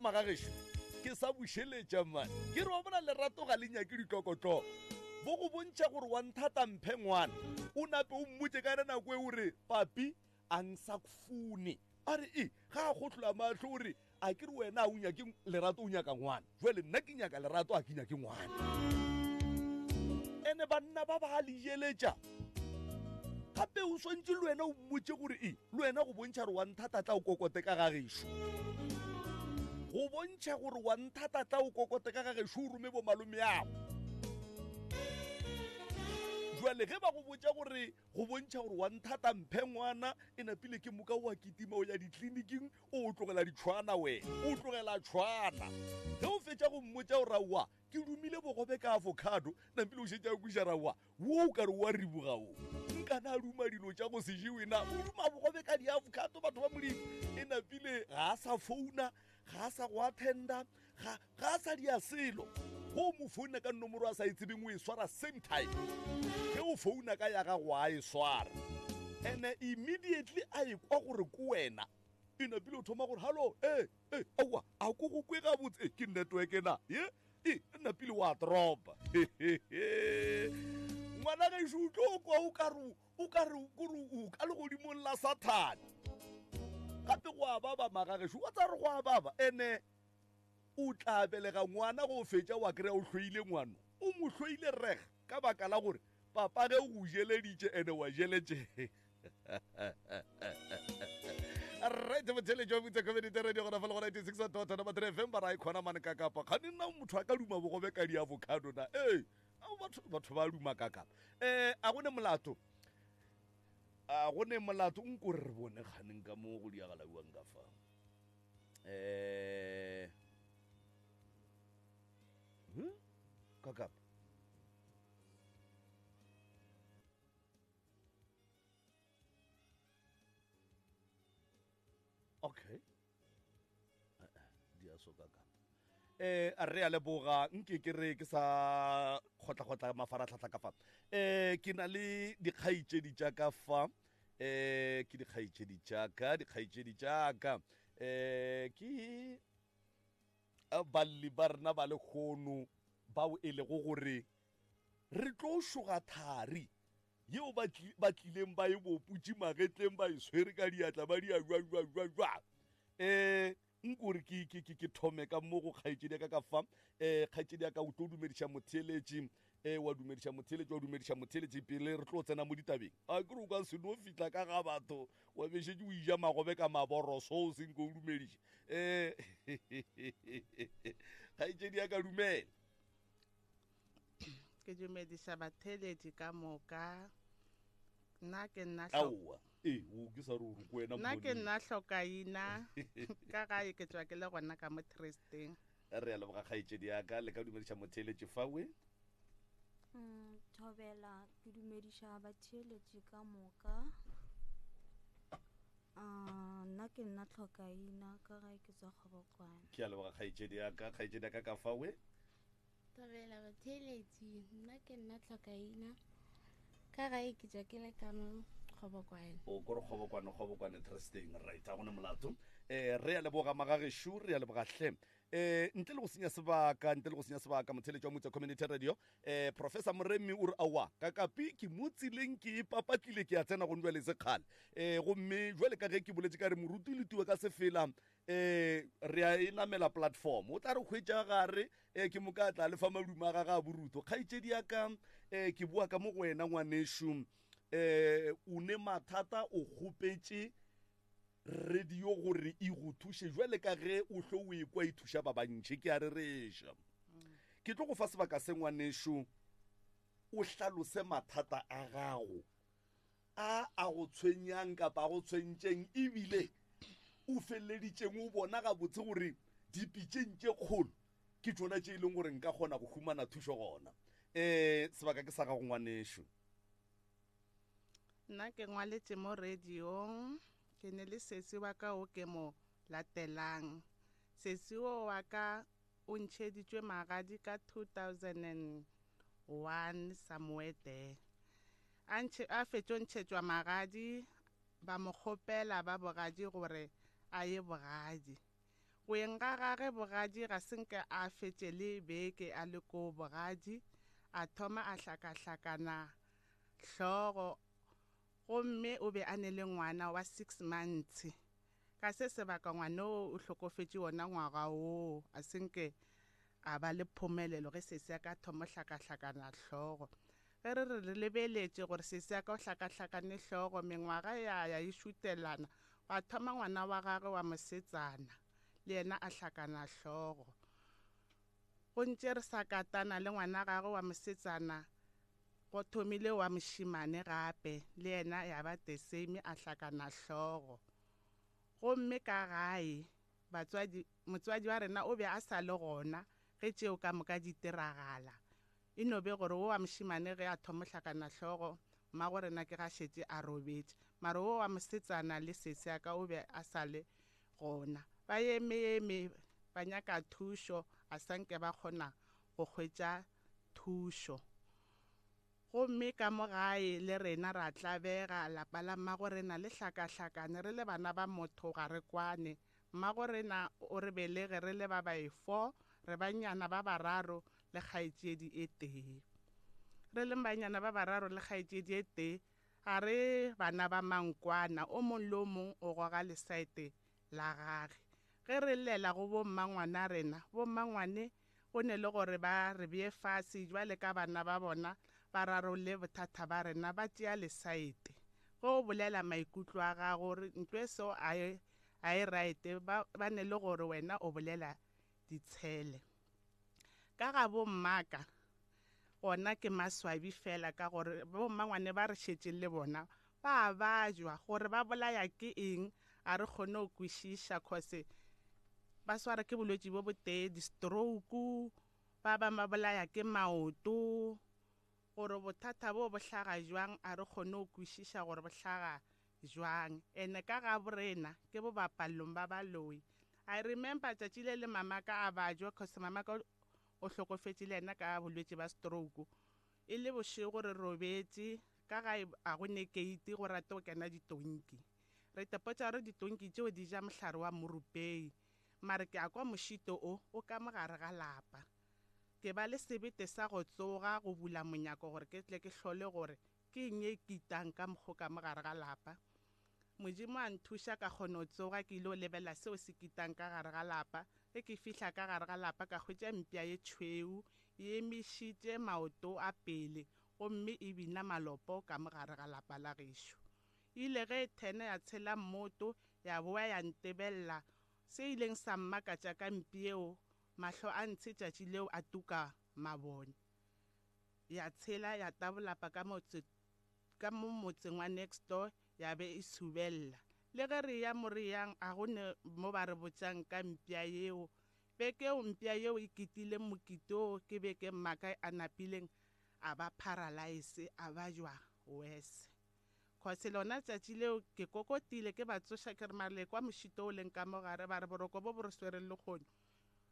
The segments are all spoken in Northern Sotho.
magagešo ke sa bušeletša man ke re wa bona lerato ga le nyake ditlokotloko bo go bontšha gore wa nthata mphe ngwana o nape o mmotse ka yona nako e o re papi a nsakfune a re e ga a gotlhola matlho o re a ke re wena a o nyake lerato o nyaka ngwana jale nna ke nyaka lerato a ke nyake ngwana ene banna ba ba le jeletša gape o swantse le wena o mmotse gore e le wena go bontšha gore wa nthata tla o kokote ka gagešo go bontšha gore wa nthata tla o kokote ka gagešo o rome bo malome yago jale ge ba go botša gore go bontšha gore wa nthata mphe ngwana e napile ke moka wa kitima o ya ditleliniking o tlogela ditšhwana wena o tlogela tšhwana ge o fetša go mmotša o raowa ke dumile bogobe ka avocado napile o šetša o kwiša raowa wo o kare wa riboga o nkana a duma dilo tša go se jewe na o duma bogobe ka diavocado batho ba modimo e napile ga a sa founa ga a sa go attenda ga ga a sa dia selo go mo founa ka nomoro a sa e tsebeng o e swara same time ge o founa ka ya gago a e swara ene immediately a e kwa gore ko wena e napile o thoma gore hallo e e aowa a ko go kwe gabotse e ke network na ye e napile wa dropa ngwana gešo o tlo kwa o kare o kare kore o ka legodimong la sathane gape go a baba magagešo wa tsa re go a baba ene o tla belega ngwana go fetša wa kry-a o hloile ngwano o mo hloile reg ka baka la gore papa ge o go jeleditše ene wa jeletše right botheletši wa butsa community radio gona fa le gona 86 dot number 3 fm ba ra ikhona mane ka kapa kgane nna motho a ka duma bogobe ka di-avocado na ee batho ba duma ka kapa um a gone molato a gone molato nko re bone kganeng ka mo go diagalauang ka fa eh hmm? ka kapa okay eh, eh, di a soka kapa eh a re a leboga nke ke re ke sa kgotlakgotla mafaratlhatlha ka fa eh ke na le dikgaitšedi tša ka fa eh ke dikgaitšedi tša ka dikgaitšedi tša ka eh ke eh, balli ba rena ba lekgono bao e lego gore re tlo šoga thari yeo ba tlileng ba e boputše magetleng ba e swere ka diatla ba di a jwa jwa jwa jwa um nkore ke ke ke ke thome ka mo go kgaetšedi ya ka ka fa um kgaetšedi ya ka o tlo dumediša motheeletši um wa dumediša motheeletši wa dumediša motheeletši pele re tlo tsena mo ditabeng a ke re o ka se no fihla ka ga batho wa bešetše o ija magobe ka maboroso o senko o dumediša um kgaetšedi ya ka dumela ke dumediša batheeletši ka moka nna ke nna aowa ee o ke sa re o re ko wena nna ke nna hlokaina ka gae ke tswa ke le gona ka mo tresteng re a leboga kgaetšedi ya ka le ka dumediša motheeletši fawe mm, thobela ke dumediša batheeletši ka moka ah, nna ke nna tlhokaina ka gae ke tswa kgobokwane ke a leboga kgaetšedi ya ka kgaetšedi ya ka ka fawe Thabela batheeletši, nna ke nna Tlhokaina. Ka gae ke tšwa ke le ka mo Kgobokwane. O kore Kgobokwane, Kgobokwane Trusteng, right, a gone molato. Eh re ya leboga magageshu, re ya leboga hle. Eh ntle le go senya sebaka, ntle le go senya sebaka motheletši wa Motse Community Radio, eh Professor Moremi o re aowa, kakapi ke mo tseleng ke e papatlile ke a tsena go jwale se kgale. Eh gomme jwale ka ge ke boletše ka re moruti letiwe ka sefela eh re a e namela platform o tla re hwetša gare eh ke moka tla lefa madumo a gaga a borutho kgaetšedi ya ka eh ke boa ka mo go wena ngwanešu eh o ne mathata o kgopetše radio gore e go thuše jwale ka ge o hlo o ekwa e thuša ba bantši ke a rereša ke tlo go fa sebaka se ngwanešu o hlalose mathata a gago a a go tshwenyang kapa a go tshwentšeng ebile o feleleditšeng o bona gabotse gore dipitšeng tše kgolo ke tšona tše e leng gore nka kgona go humana thušo gona um sebaka ke sa gago ngwanešo nna ke ngwaletše mo radiong ke ne le sesi wa ka o ke mo latelang sesi o wa ka o ntšheditšwe magadi ka 2001 somewhere there a ntšhe a fetšo ntšhetšwa magadi ba mo kgopela ba bogadi gore a ye bogadi. Go yeng ga gage bogadi ga se nke a fetše le beke a le koo bogadi, a thoma a hlakahlakana hlogo gomme o be a ne le ngwana wa six months. Ka se sebaka ngwana oo o hlokofetše wona ngwaga woo, a se nke a ba le phomelelo ge sesi a ka thoma hlakahlakana hlogo. Ge re re re lebeletše gore sesi a ka o hlakahlakane hlogo, mengwaga ya ya e šutelana, gwa thoma ngwana wa gagwe wa mosetsana le yena a hlakana hlogo. Go ntše re sa katana le ngwana gagwe wa mosetsana, go thomile wa mošemane gape le yena ya ba the same a hlakana hlogo. Gomme ka gae batswadi, motswadi wa rena o be a sa le gona ge tšeo ka moka di tiragala. E no be gore wo wa mošemane ge a thomo hlakana hlogo, mmago rena ke ga šetše a robetše. Mara wo wa mosetsana le sesi ya ka o be a sa le gona. Ba eme-eme ba nyaka thušo, a sa nke ba kgona go hwetša thušo. Gomme ka mo gae le rena ra tlabega, lapa la mmagorena le hlakahlakane, re le bana ba motho ga re kwane. Mmagorena o re belege re le ba bae four, re bannyana ba bararo le kgaetšedi e tee. Re leng bannyana ba bararo le kgaetšedi e tee, ga re bana ba mankwana, o mong le o mong o goga lesaete la gage. Ge re llela go bommangwana rena, bommangwane go ne le gore ba re bee fase bjale ka bana ba bona ba rarolle bothata ba rena, ba tšea lesaete. Ge o bolela maikutlo a gago gore ntlo e so a e, a e raete, ba, ba ne le gore wena o bolela ditshele. Ka ga bommaka gona ke maswabi fela ka gore bommangwane ba re šetšeng le bona ba a bajwa, gore ba bolaya ke eng a re kgone go kwešiša, cause ba swara ke bolwetši bo botee, di-stroke, ba bang ba bolaya ke maoto, gore bothata bo bo hlaga jwang a re kgone go kwešiša gore bo hlaga jwang. Ene ka ga borena ke bo bapallong ba baloi. I remember tšatši le le mamaka a bajwa, cause mamaka o hlokofetše le yena ka bolwetši ba stroke, e le bošego re robetše, ka gae a go ne keiti go rate go kena ditonki. Re tepotša gore ditonki tšeo di ja mohlare wa morupei, mare ke a kwa mošito o o ka mo gare ga lapa. Ke ba le sebete sa go tsoga go bula monyako gore ke tle ke hlole gore ke eng e kitang ka mokgo ka mo gare ga lapa. Modimo a nthuša ka kgona go tsoga ke ile go lebelela seo se kitang ka gare ga lapa. Ge ke fihla ka gare ga lapa ka hwetša mpša ye tšhweu e emišitše maoto a pele gomme e bina malopo ka mo gare ga lapa la gešo. E ile ge e thena ya tshela mmoto ya boa ya ntebelela. Se ileng sa mmakatša ka mpi yeo, mahlo a ntshe tšatši leo a tuka mabone. Ya tshela ya tabolapa ka motse ka mo motseng wa next door ya be e subella. Le ge re eya mo re yang a go ne mo ba re botšang ka mpša yeo. Beke yeo mpša yeo e kitileng mokiti wo ke beke mmakae a napileng a ba paralyse a bajwa worse. Cause lona tšatši leo ke kokotile ke ba tsoša ke re mare le kwa mošito o leng ka mo gare ba re boroko bo bo re swereng lekgono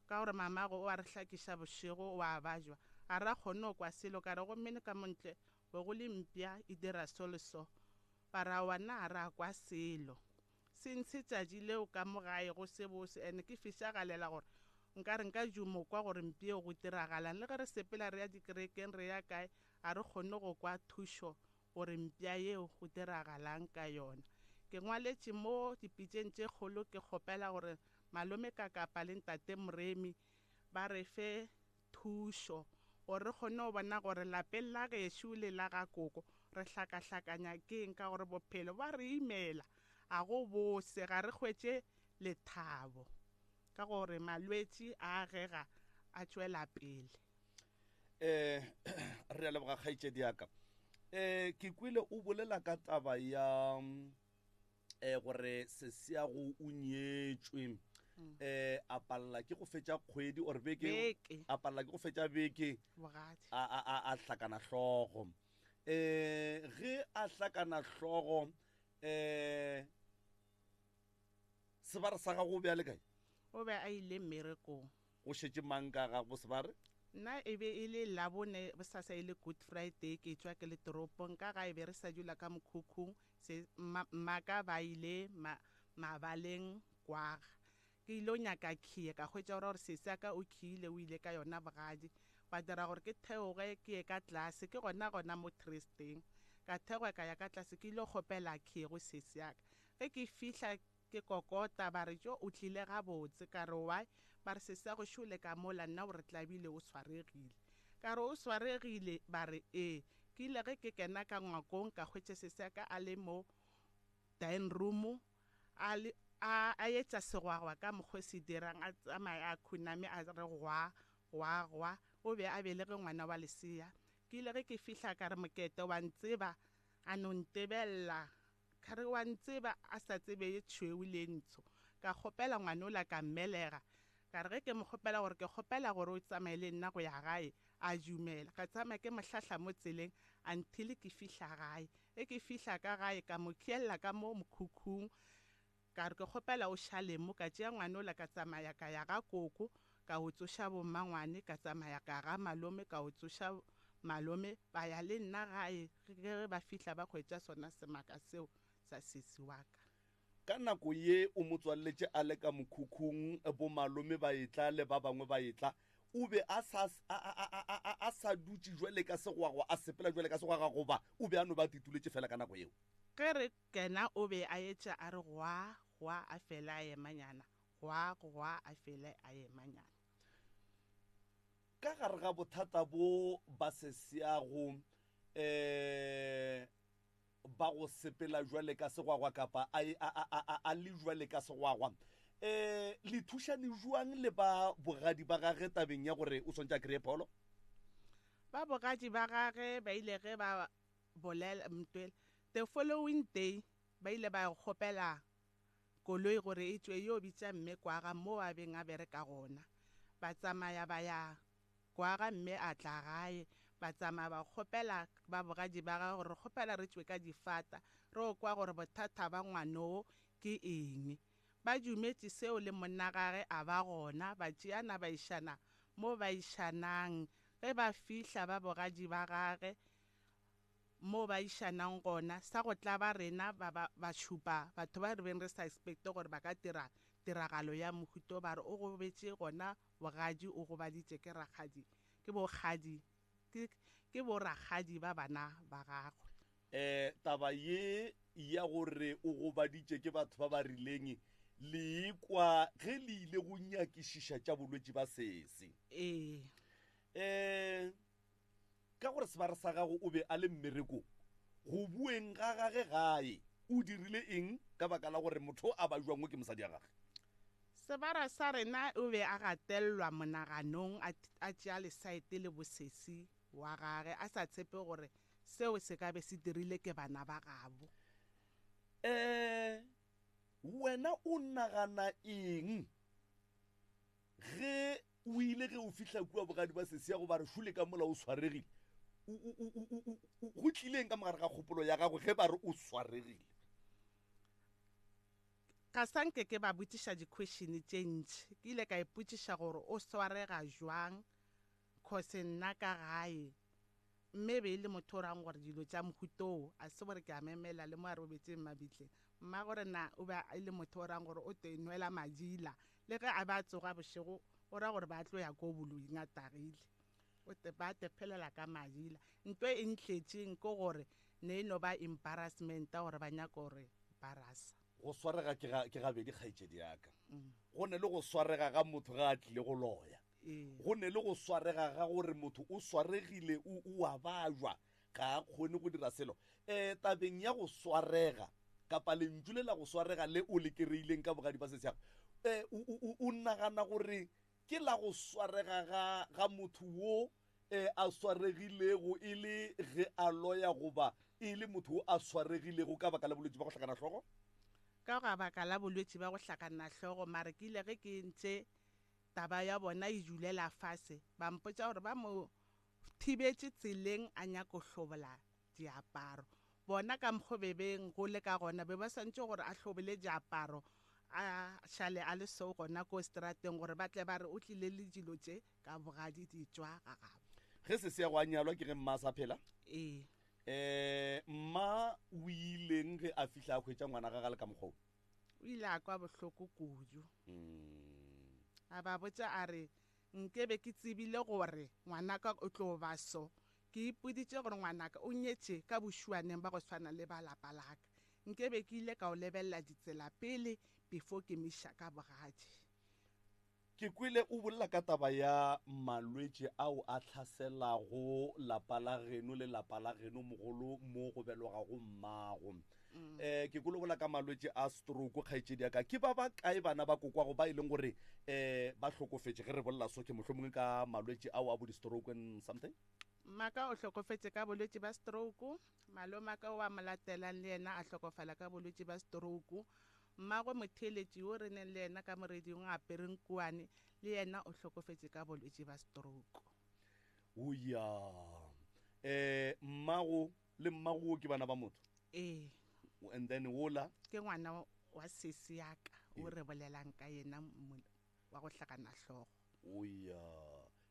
ka gore mamago o a re hlakiša bošego o a bajwa ga ra kgone go kwa selo ka re gomme ka mo ntle be go le mpša e dira so le so ba re aowa nna ga ra kwa selo se ntshe tšatši leo ka mo gae go se bose and ke fišagalela gore nkare nka jumo kwa gore mpšeo go diragalang le ge re sepela re ya dikerekeng re ya kae ga re kgone go kwa thušo gore mpša yeo go diragalang ka yona. Ke ngwaletše mo dipitšeng tše kgolo ke kgopela gore Malome Kakapa le Ntate Moremi ba re fe thušo gore re kgone go bona gore lapeng la gešo le la ga koko re hlakahlakanya keng ka gore bophelo ba re imela, a go bose, ga re hwetše lethabo ka gore malwetši a agega a tšwela pele. Eh, re a leboga kgaetšedi ya ka. Eh, ke kwele o bolela ka taba ya eh gore sesiago o nyetšwe eh a palela ke go fetša kgwedi or beke Beke. a palela ke go fetša beke Bogadi. a a a a hlakana hlogo eh ge a hlakana hlogo eh sebare sa gago o be a le kae O be a ile mmerekong. Go šetše mang ka ga go sebare? Nna e be e le Labone, bosasa e le Good Friday, ke tšwa ke le toropong. Ka gae be re sa dula ka mokhukhung, se, mma, mmaka ba ile ma, mabaleng kwaga. Ke ile go nyaka khiye, ka hwetša gore gore sesi ya ka o khiyile o ile ka yona bogadi. Gwa dira gore ke theoge ke ye ka tlase, ke gona gona mo Tristeng. Ka theoga ka ya ka tlase ke ile kgopela khiye go sesi ya ka. Ge ke fihla ke kokota ba re jo o tlile gabotse, ka re why? Ba re sesi ya go šole ka mola nna o re tlabile o swaregile. Ka re o swaregile? Ba re ee. Ke ile ge ke kena ka ngwakong ka hwetša sesi ya ka a le mo dining room a le a a etša segwagwa ka mokgwa o se dirang, a tsamaya a khuname a re gwa, gwa, gwa. O be a belege ngwana wa lesea. Ke ile ge ke fihla ka re, Mokete, wa ntseba? A no ntebelela. Ka re, Wa ntseba? A sa tsebe ye tšhweu le ye ntsho. Ka kgopela ngwana ola ka mmelega. Ka re ge ke mo kgopela gore ke kgopela gore o tsamaye le nna go ya gae, a dumela. Ka tsamaya ke mo hlahla mo tseleng until ke fihla gae. Ge ke fihla ka gae ka mo khiella ka mo mokhukhung, ka re ke kgopela o šale mo. Ka tšea ngwanola ka tsamaya ka ya ga koko ka o tsoša bommangwane, ka tsamaya ka ga malome ka o tsoša malome, ba ya le nna gae. Ge ba fihla ba hwetša sona semaka seo sa sesi wa ka. Ka nako ye o mo tswaleletše a le ka mokhukhung, bomalome ba etla le ba bangwe ba etla, o be a sa, a, a, a, a, a, a sa dutše jwale ka segwagwa, a sepela jwale ka segwagwa, goba o be a no ba a tituletše fela ka nako yeo? Ge re kena o be a etša a re gwaa, gwaa, a fele a emanyana, gwaa, gwaa, a fele a emanyana. Ka gare ga bothata bo ba se seago, um ba go sepela jwale ka segwagwa kapa a, a, a, a, a le jwale ka segwagwa. Um le thušane jwang le ba bogadi ba gage tabeng ya gore o swantše a kry-e pholo? Ba bogadi ba gage ba ile ge ba bolela ntwela the following day ba ile ba kgopela koloi gore e tšwe e yo bitša mme kwaga moo a beng a bereka gona. Ba tsamaya ba ya Kwaga mme a tla gae. Ba tsamaya ba kgopela ba bogadi ba gagwe gore re kgopela re tšwe ka difata re o kwa gore bothata ba ngwanoo ke eng. Ba dumetše seo le monna gage a ba gona, ba tšeana ba išana mo ba išanang. Ge ba fihla ba bogadi ba gage mo ba išanang gona, sa go tlaba rena ba ba ba šupa batho ba re beng re sa expecte gore ba ka dira tiragalo ya mohuta o ba re o gobetše gona Bogadi o gobaditše ke rakgadi, ke bokgadi, ke, ke borakgadi ba bana ba gagwe. E, taba ye ya gore o gobaditše ke batho ba ba rileng, le e kwa ge le ile go nyakišiša tša bolwetši ba sese. Ee. E, ka gore sebare sa gago o be a le mmerekong, go boeng ga gage gae, o dirile eng ka baka la gore motho a bajwangwe ke mosadi ya gage? Sebara sa rena o be a gatelelwa monaganong a, a tšea lesaete le bosesi wa gage, a sa tshepe gore seo se ka be se dirile ke bana ba gabo. E, wena o nagana eng ge o ile ge o fihla kua bogadi ba sesia go ba re šule ka mola o swaregile? O, o, o, o, o, o, go tlileng ka mogare ga kgopolo ya gago ge ba re o swaregile? Ga sa nke ke ba botšiša di-question tše ntši. Ke ile ka ipotšiša gore o swarega jwang cause nna ka gae mme e be e le motho o rang gore dilo tša mohuta oo a se gore ke a memela le mo a robetšeng mabitleng. Mmago rena o be e le motho o rang gore o tlo inwela madila le ge a be a tsoga bošego o ra gore ba tlo ya ko boloing a tagile. O te ba tephelela ka madila. Nto e ntletšeng ke gore ne e no ba embarrassment gore ba nyaka gore barasa. Go swarega ke ga, ke gabedi kgaetšedi ya ka. Go ne le go swarega ga motho ge a tlile go loya. Go ne le go swarega ga gore motho o swaregile, o, o a bajwa, ga a kgone go dira selo. Um tabeng ya go swarega, kapa lentšu le la go swarega le o le kereileng ka bogadi ba sesiago, um o, o, o, o nagana gore Ke la go swarega ga, ga motho wo e a swaregilego e le ge a loya goba e le motho wo a swaregilego ka baka la bolwetši ba go hlakana hlogo? Ka baka la bolwetši ba go hlakana hlogo, mara ke ile ge ke ntše taba ya bona e dulela fase, ba mpotša gore ba mo thibetše tseleng a nyako hlobola diaparo. Bona ka mokgo be beng go le ka gona, be ba swantše gore a hlobole diaparo a šale a le so gona ko strateng gore ba tle ba re o tlile le dilo tše ka bogadi di tšwa ga gabo. Ge Sesego a nyalwa ke ge mma a sa phela? Ee. Um mma o ileng ge a fihla a hwetša ngwana gage a le ka mokgwa wo? O ile a kwa bohloko kudu. A ba botša a re, Nke be ke tsebile gore ngwanaka o tlo ba so. Ke ipoditše gore ngwanaka o nyetše ka bošuaneng ba go swana le ba lapa la ka. Nke be ke ile ka o lebelela ditsela pele before ke mo iša ka bogadi. Ke kwele o bolela ka taba ya malwetši ao a hlaselago lapa la geno le lapa la geno mogolo mo go belogago mmago. Um ke kwele o bolela ka malwetši a stroke, kgaetšedi ya ka. Ke ba ba kae bana ba kokwago ba e leng gore um ba hlokofetše ge re bolela so? Ke mohlomongwe ka malwetši ao a bo di-stroke and something? Mmaka o hlokofetše ka bolwetši ba stroke. Malomaka o a mo latelang le yena a hlokofala ka bolwetši ba stroke. Mmagwe motheeletši yo re neng le yena ka moreding a apere nkuane, le yena o hlokofetše ka bolwetši ba stroke. O ya. Eh, mmago le mmago wo ke bana ba motho? Ee. And then wola? Ke ngwana wa sesi ya ka o re bolelang ka yena wa go hlakana hlogo. O ya.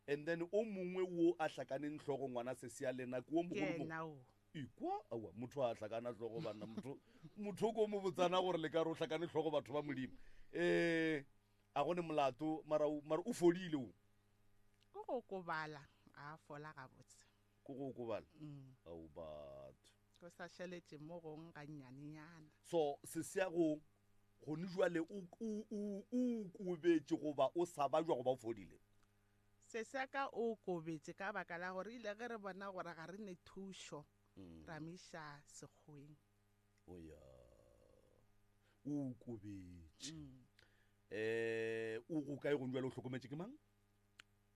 And then o mongwe wo a hlakaneng hlogo ngwana sesi ya lena ke wo mogolo Ke yena wo. Ekwa, aowa, motho a hlakana hlogo banna, motho, motho o ko mo botsana gore le ka re o hlakane hlogo batho ba Modimo. Eh, a go ne molato, mara, mara o fodile o. Ko go okobala, a fola gabotse. Ko go okobala? Ao batho. Go sa šaletše mo gong gannyanenyana. So, sesea go, gone jwale o, o, o, o okobetše goba o sa bajwa goba o fodile? Seseka o okobetše ka baka la gore ile ge re bona gore ga re ne thušo ra mo iša Sekgoweng. O ya, o okobetše. Um o go kae gone bjale o hlokometše ke mang?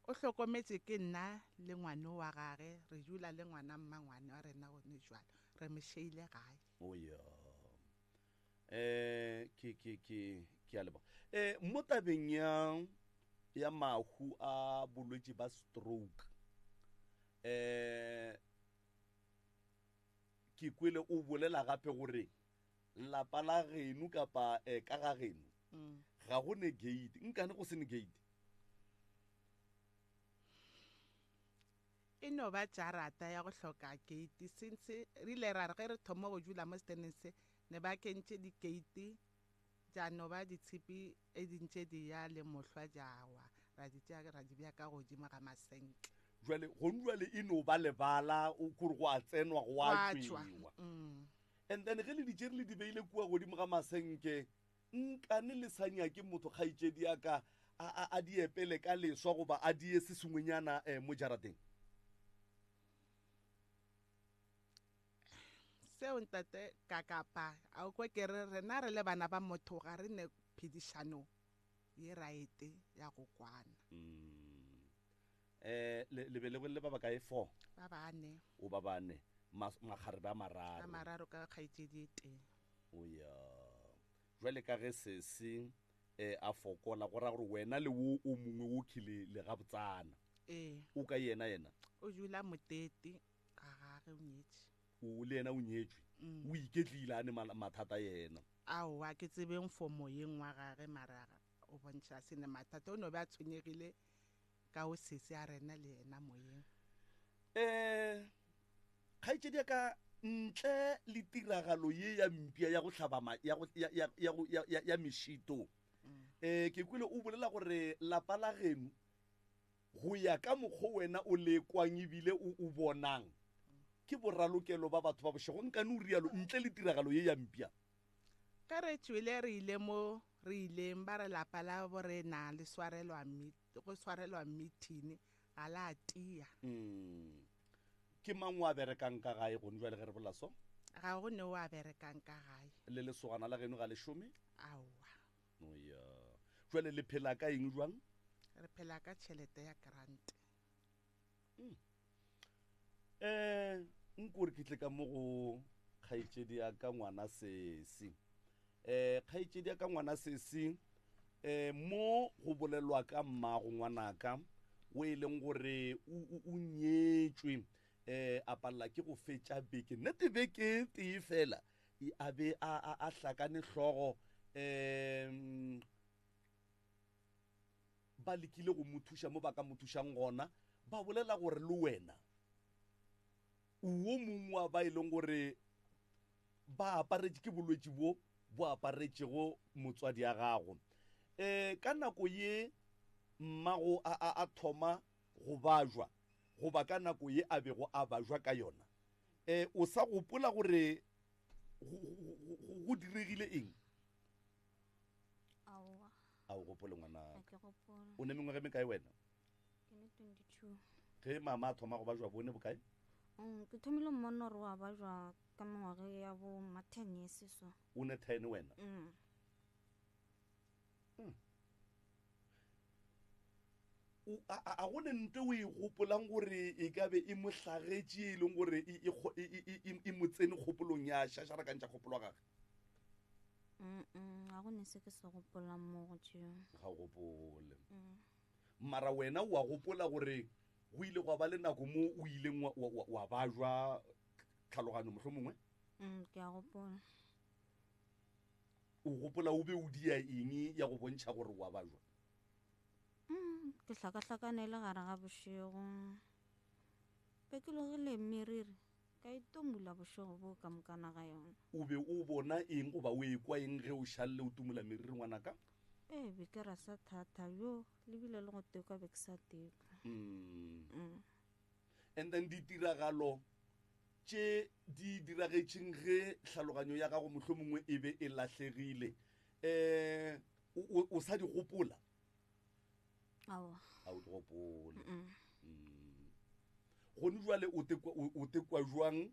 O hlokometše ke nna le ngwano wa gage, re dula le ngwana mmangwane wa rena gone jwale, re mo šeile gae. O ya. Eh, ke ke ke ke a leboga. Eh, mo tabeng ya ya mahu a bolwetši ba stroke, eh, ke kwele o bolela gape gore lapa la geno kapa eh, ka ga geno ga go ne gate. Nkane go se ne gate? E no ba jarata ya go hloka keiti. Since re ile ra re ge re thoma go dula mo seteneng se, ne ba kentše dikeiti tša no ba ditshipi e di ntše di ya le mohlwa tša wa, ra di tšea ra di bea ka godimo ga masenke. Jwale, gone jwale e no ba lebala, o kore go a tsenwa go a tšwewa. And then ge le di tšere le di beile kua godimo ga masenke, Nkane le sa nyake motho kgaetšedi ya ka a, a, a di epele ka leswa goba a die se sengwenyana eh, mo jarateng? Seo ntate Kakapa, a o kwe ke re rena re le bana ba motho ga re ne phedišano ye raete ya go kwana. Mm. Eh, le, le be le le ba bakae? Four. Ba bane. O ba bane. Mas, makgarebe a mararo. A mararo ka kgaetšedi e tee. O ya. Jwale ka ge sesi eh, a fokola, go ra gore wena le wo o mongwe wo khi le, le gabotsana. Ee. O ka yena yena? O dula Motete, ga gage o nyetše. O, le yena o nyetšwe? O iketlile a ne mathata yena? Aowa, ke tsebeng for moyeng wa gage mara o bontšha a se ne mathata, o no be a tshwenyegile ka o sesi a rena le yena moyeng. Eh, Kgaetšedi ya ka, ntle le tiragalo ye ya mpša ya go hlaba ma, ya go, ya, ya, ya, go, ya, ya, ya mešito, eh, ke kwele o bolela gore lapa la geno, go ya ka mokgo wena o le kwang ebile o, o bonang, ke boralokelo ba batho ba bošego. Nkane o rialo, ntle le tiragalo ye ya mpša. Ge re tšwele re ile mo re ileng, ba re lapa la borena le swarelwa, go swarelwa meeting, ga la tia. Mm. Ke mang o a berekang ka gae gone jwale ge re bolela so? Ga go ne o a berekang ka gae. Le lesogana la geno ga le šome? Aowa. O ya. Jwale le phela ka eng jwang? Re phela ka tšhelete ya grant. Mm. Eh, nko re ke tle ka mo go kgaetšedi ya ka ngwana sesi. Eh, kgaetšedi ya ka ngwana sesi, eh, mo go bolelwa ka mmago ngwanaka o e leng gore o nyetšwe, eh, a palela ke go fetša beke, nnete beke e tee fela, e a be a, a, a hlakane hlogo, eh, ba lekile go mo thuša mo ba ka mo thušang gona, ba bolela gore le wena o wo mongwe wa ba e leng gore ba aparetše ke bolwetši bo. bo aparetšego motswadi ya gago. Um ka nako ye mmago a, a, a thoma go bajwa, goba ka nako ye a bego a bajwa ka yona, um o sa gopola gore go, go, go, go diregile eng? Aowa. A o gopole ngwanaka? Ga ke gopole. O ne mengwaga e mekae wena? Ke ne 22. Ge mama a thoma go bajwa bone bokae? Ke thomile mmona gore wa bajwa ka mengwaga ya bo ma 10 years so. O ne 10 wena? A go ne nto o e gopolang gore e ka be e mo hlagetše, e leng gore e mo tsene kgopolong ya šašarakantša kgopolo ya gage? Ga go ne se ke se gopolang mo go tšeo. Ga o gopole. Mara wena o a gopola gore go ile gwa ba le nako mo o ileng wa bajwa tlhaloganyo mohlomongwe? Ke a gopola. O gopola o be o dia eng ya go bontšha gore wa bajwa? Ke hlakahlakane le gare ga bošego. Be ke logile meriri, ka itomula bošego bo ka mokana ga yona. O be o bona eng goba o ekwa eng ge o šalle o tumula meriri ngwanaka? Ee, be ke rasa thata yo, le bile le go tekwa be ke sa tekwa. And then ditiragalo tše di diragetšeng ge tlhaloganyo ya gago mohlomongwe e be e lahlegile, o sa di gopola? Aowa. A o di gopole. Gone jwale o tekwa, o tekwa jwang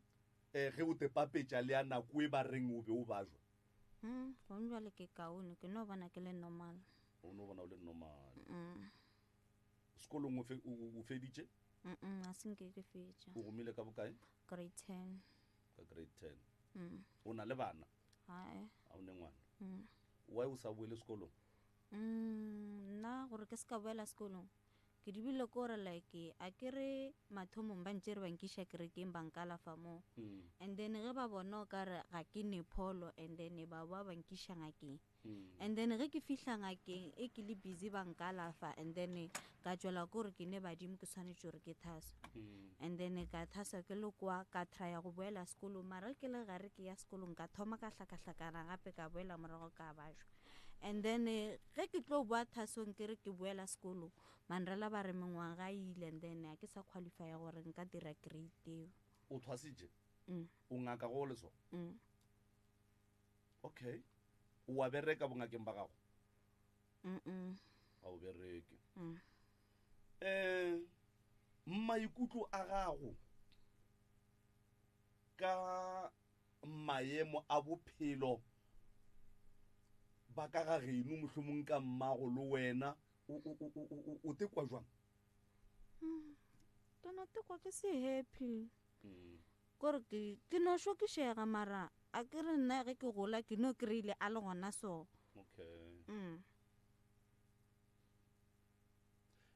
ge o te papetša le ya nako e ba reng o be o bajwa? Gone jwale ke kaone, ke no bona ke le normal. O no bona o le normal. Sekolong o feditše? A se nke ke fetša. O gomile ka bokae? Grade 10. Ka grade 10. O na le bana? Ae. A o ne ngwana? Why o sa boele sekolong? Nna gore ke se ka boela sekolong, ke dibile ke gore like a ke re mathomong ba ntše re ba nkiša kerekeng ba nkalafa moo. And then ge ba bona o ka re ga ke ne pholo, and then ba boa ba nkiša ngakeng. And then ge ke fihla ngakeng e ke le busy ba nkalafa, and then ka tšwela ke gore ke ne badimo ke swanetše gore ke thaswe. And then ka thaswa ke le kwa, ka trya go boela sekolong, mara ge ke le gare ke ya sekolong ka thoma ka hlakahlakana gape ka boela morago ka bajwa. And then ge ke tlo boa thasong ke re ke boela sekolong, manrela ba re mengwaga e ile, and then a ke sa qualify gore nka dira grade eo. O thwasitše? O ngaka go le so? Okay. O wa bereka bongakeng ba gago? Ga o bereke. Maikutlo a gago ka maemo a bophelo ba ka ga geno mohlomong ka mmago le wena, o tekwa jwang? Ke no tekwa ke se happy. Kore ke no šokišega, mara a ke re nna ge ke gola ke no kry-ile a le gona so. Okay.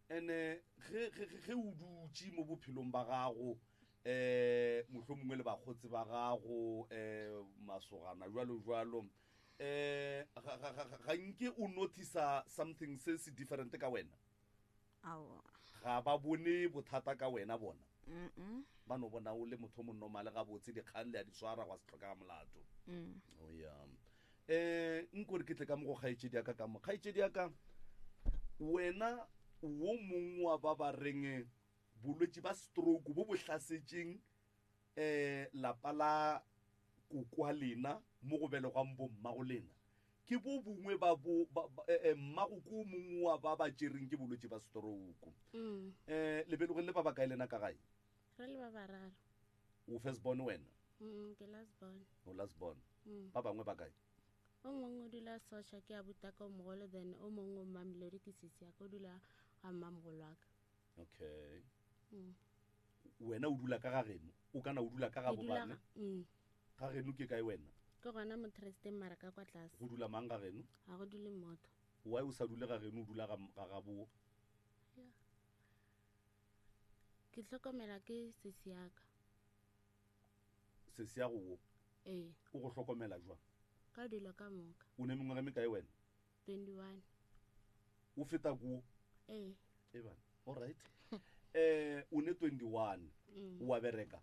Ene ge o dutše mo bophelong ba gago, mohlomongwe le bakgotsi ba gago, masogana jwalo jwalo, ga nke o notice something se se different ka wena? Aowa. Ga ba bone bothata ka wena bona? Ba no bona o le motho o mo normal gabotse, dikgang le a di swara gwa se tlhokega molato. Oh yeah. Nko re ke tle ka mo go kgaetšedi ya ka ka mo. Kgaetšedi ya ka, wena wo mongwe wa ba ba reng bolwetši ba stroke bo bo hlasetšeng lapa la kokwa lena mo go belegwang bo mmago lena, ke bo bongwe ba bo, ba, ba, mmago ke o mongwe wa ba ba tšereng ke bolwetši ba stroke. Le belegweng le ba bakae lena ka gae? Re le ba bararo. O first born wena? Ke last born. O last born. Ba bangwe ba kae? O mongwe o dula Socha, ke abuti ka o mogolo, then o mongwe o Mamelodi, ke sisi ya ka, o dula ga mmamogolo wa ka. Okay. Wena o dula ka ga geno? O kana o dula ka ga Ke dula bobane? ga. Ga geno ke kae wena? Ke gona mo Tresteng, mara ka kwa tlase. Go dula mang ga geno? Ga go dule motho. Why o sa dule ga geno, o dula ga gabo? Yeah. Ke hlokomela ke sesi ya ka. Sesi ya go wo? Ee. O go hlokomela jwang? Ka dilo ka moka. O ne mengwaga e mekae wena? 21. O feta ko? Ee. E bana. All right. O ne 21. O wa bereka?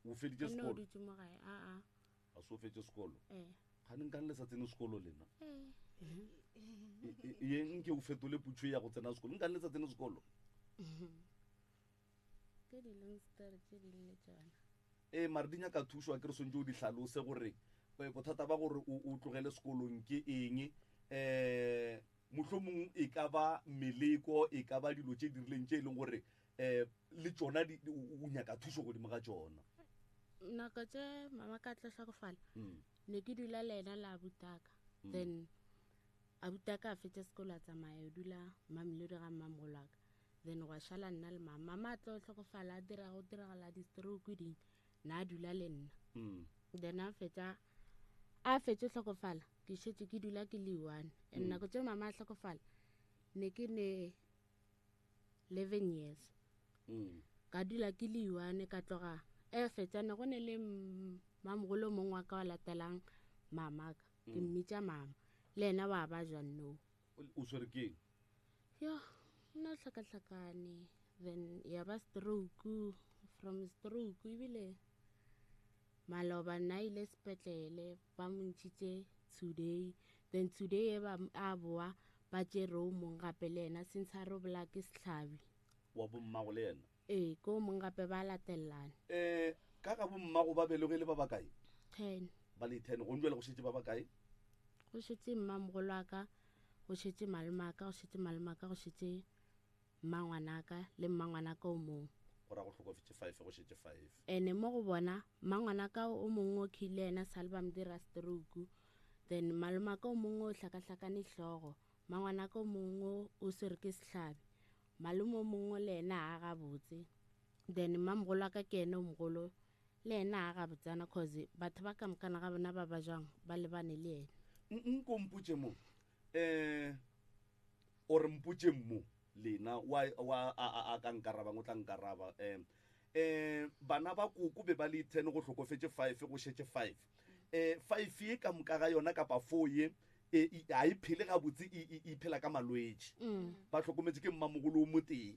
O feditše Ke no sekolo? dutše mo gae, a, a. Ga se o fetše sekolo? Ee. Kgane nkane le sa tsene sekolo lena? Ee. Ye nke o fetole putšo ya go tsena sekolo. Nkane le sa tsene sekolo? Ke di-long story tše di le tšona. Ee, mare di nyaka thušo, a ke re swantše o di hlalose gore eh, bothata ba gore o tlogele sekolong ke eng. Um mohlomong e ka ba meleko, e ka ba dilo tše di rileng tše e leng gore um le tšona o nyaka thušo godimo ga tšona. Nako tše mama ka tlo hlokofala, ne ke dula le ena le abutaka. Then abutaka a fetša sekolo a tsamaya, o dula Mamelodi ga mmamogolo wa ka. Then gwa šala nna le mama. Mama a tlo hlokofala, a dira go diragala di-stroke ding, na a dula le nna. Then a fetša, a fetše hlokofala, ke šetše ke dula ke le one. And nako tše mama a hlokofala, ne ke ne 11 years. Ka dula ke le one, ka tloga e fetša ne go ne le mamogolo mongwe wa ka wa latelang mamaka, ke mmitša mama, le yena wa ba jwa no. O swere ke eng? Yo, nna hlakahlakane, then ya ba stroke, from stroke ebile maloba nna ile sepetlele ba mo ntšhitše today, then today e ba a boa ba tšere o mong gape le yena since a re o bolaya ke sehlabi. Wa bommago le yena? Ee, ke o mong gape ba latelelana. Ka ga bommago ba belege le ba bakae? 10. Ba le 10, gong jwale go šetše ba bakae? Go šetše mmamogolo wa ka, go šetše malome wa ka, go šetše malome wa ka, go šetše mmangwanaka le mmangwanaka o mongwe. Go ra go hlokofetše 5, go šetše 5. Ene mo go bona mmangwanaka o mongwe o khile yena sale ba mo dira stroke, then malomaka o mongwe o hlakahlakane hlogo, mmangwanaka o mongwe o swere ke sehlabi, malome o mongwe le yena a gabotse, then mmamogolo wa ka ke yena o mogolo le yena a gabotsana, cause batho ba ka mokana ga bona ba ba jwang ba lebane le yena. Nko mpotše mo, or mpotše mo lena wa, wa, a, a, a ka nkarabang, o tla nkaraba. Bana ba koko be ba le 10, go hlokofetše 5, go šetše 5. 5 ye ka moka ga yona kapa 4 ye, ga e phele gabotse, e phela ka malwetši. Ba hlokometše ke mmamogolo o motee.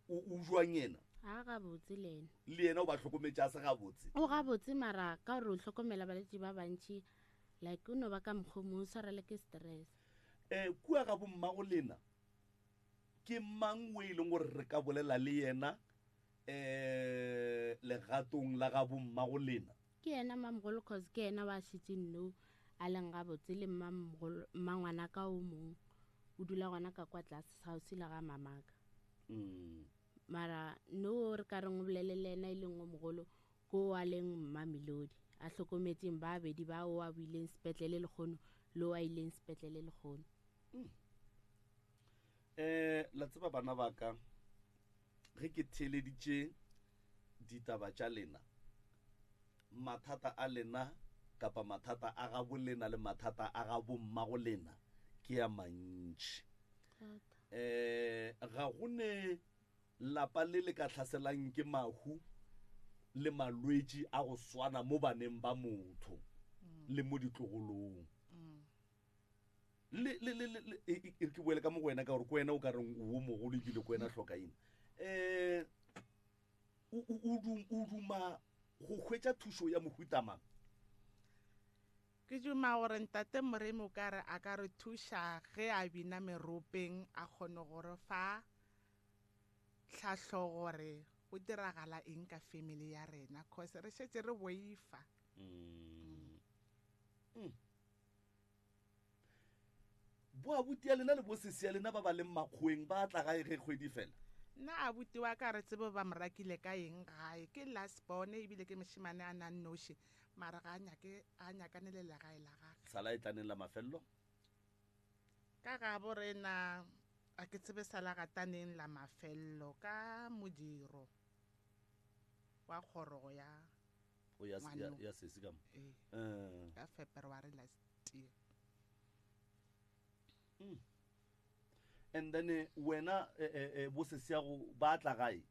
O jwang yena? A gabotse le yena. Le yena o ba hlokometše a se gabotse? O gabotse, mara ka gore o hlokomela balwetši ba bantši, like o no ba ka mokgwa o mongwe, o swarele ke stress. Kua ga bommago lena, ke mang o e leng gore re ka bolela le yena legatong la ga bommago lena? Ke yena mmamogolo, cause ke yena wa šetše no a leng gabotse, le mmamogolo, mmangwanaka o mongwe o dula gona ka kwa tlase kgauswi le ga mamaka. Mara no re ka reng o bolele le yena e leng o mogolo, ko a leng Mmamelodi, a hlokometseng ba bedi ba o a buileng sepetlele lekgono le o a ileng sepetlele lekgono. La tseba bana ba ka, ge ke theeleditše ditaba tša lena, mathata a lena kapa mathata a gabo lena le mathata a gabo mmago lena ke a mantši. Ga go ne lapa le le ka hlaselang ke mahu le malwetši a go swana mo baneng ba motho le mo ditlogolong. Le, le, le, le, le, e, e, e re ke boele ka mo go wena ka gore ke wena o ka reng o wo mogolo ebile ke wena hlokaina. O duma go hwetša thušo ya mohuta mang? Ke duma gore ntate Moremi o ka re a ka re thuša ge a bina meropeng, a kgone go re fa tlhahlo gore go diragala eng ka family ya rena, cause re šetše re boifa. Bo abuti ya lena le bo sesi ya lena ba ba leng makgoweng ba tla gae ge kgwedi fela? Nna abuti wa ka re tsebe ba mo rakile ka eng gae, ke last born ebile ke mošemane a nang noši, mara ga a nyake, a nyakane le legae la gage. Sala e tlaneng la mafello? Ka gabo rena a ke tsebe sala gataneng la mafello ka modiro wa kgorogo ya O ya, ya, ngwano. ya sesi ka mo. Ee. Ka February last year. And then wena bo sesi ya go ba tla gae?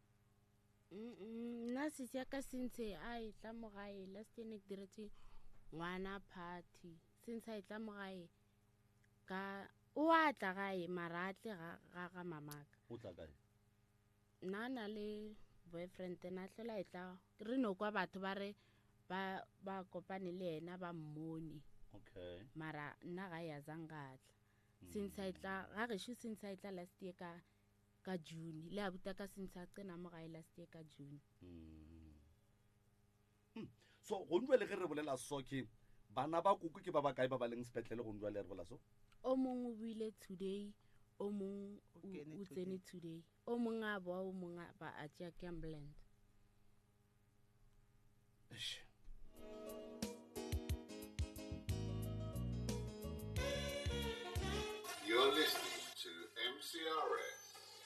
Nna sesi ya ka since a e tla mo gae last year ne ke diretse ngwana party, since a e tla mo gae ka o a tla gae mara a tle ga, ga mamaka. O tla kae? Nna na le boyfriend na hlola e tla re no kwa batho ba re Ba ba kopane le yena ba mmone. Okay. Mara nna ga ya zang ga tla. Since a tla ga gešo since a tla last year ka ka June. Le abuta ka since a tsena mo gae last year ka June. So go njwale ge re bolela so ke bana ba koko ke ba ba kae ba ba leng sepetlele go njwale re bolela so? O mongwe o buile today, o mongwe o tsene today. O mongwe a boa, o mongwe ba a tšea ke ambulance. Eish. You're listening to MCRS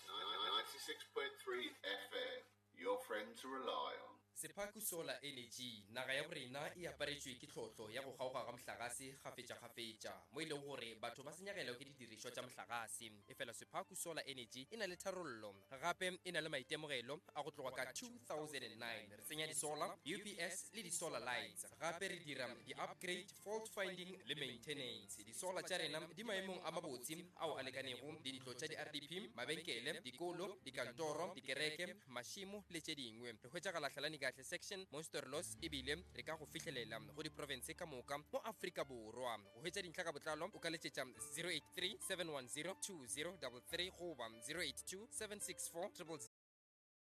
96.3 FM, your friend to rely on. Sephaku Solar Energy, Naga ya borena e aparetšwe ke tlhohlo ya go kgaoga ga mohlagase kgafetšakgafetša mo e lego gore batho ba senyegelwa ke didirišwa tša mohlagase. Efela Sephaku Solar Energy e na le tharollo gape e na le maitemogelo a go tloga ka 2009. Re tsenya di-solar, UPS le di-solar lights. Gape re dira di-upgrade, fault finding le maintenance. Di-solar tša rena di maemong a mabotse ao a lekanego dintlo tša di-RDP, mabenkele, dikolo, dikantoro, dikereke, mašemo le tše dingwe. Re hwetšagala Hlalani Kahle Section, Monsterlos, ebile re ka go fihlelela go diprofense ka moka mo Afrika Borwa. Go hwetša dintlha ka botlalo o ka letšetša 083 710 2033 goba 082 764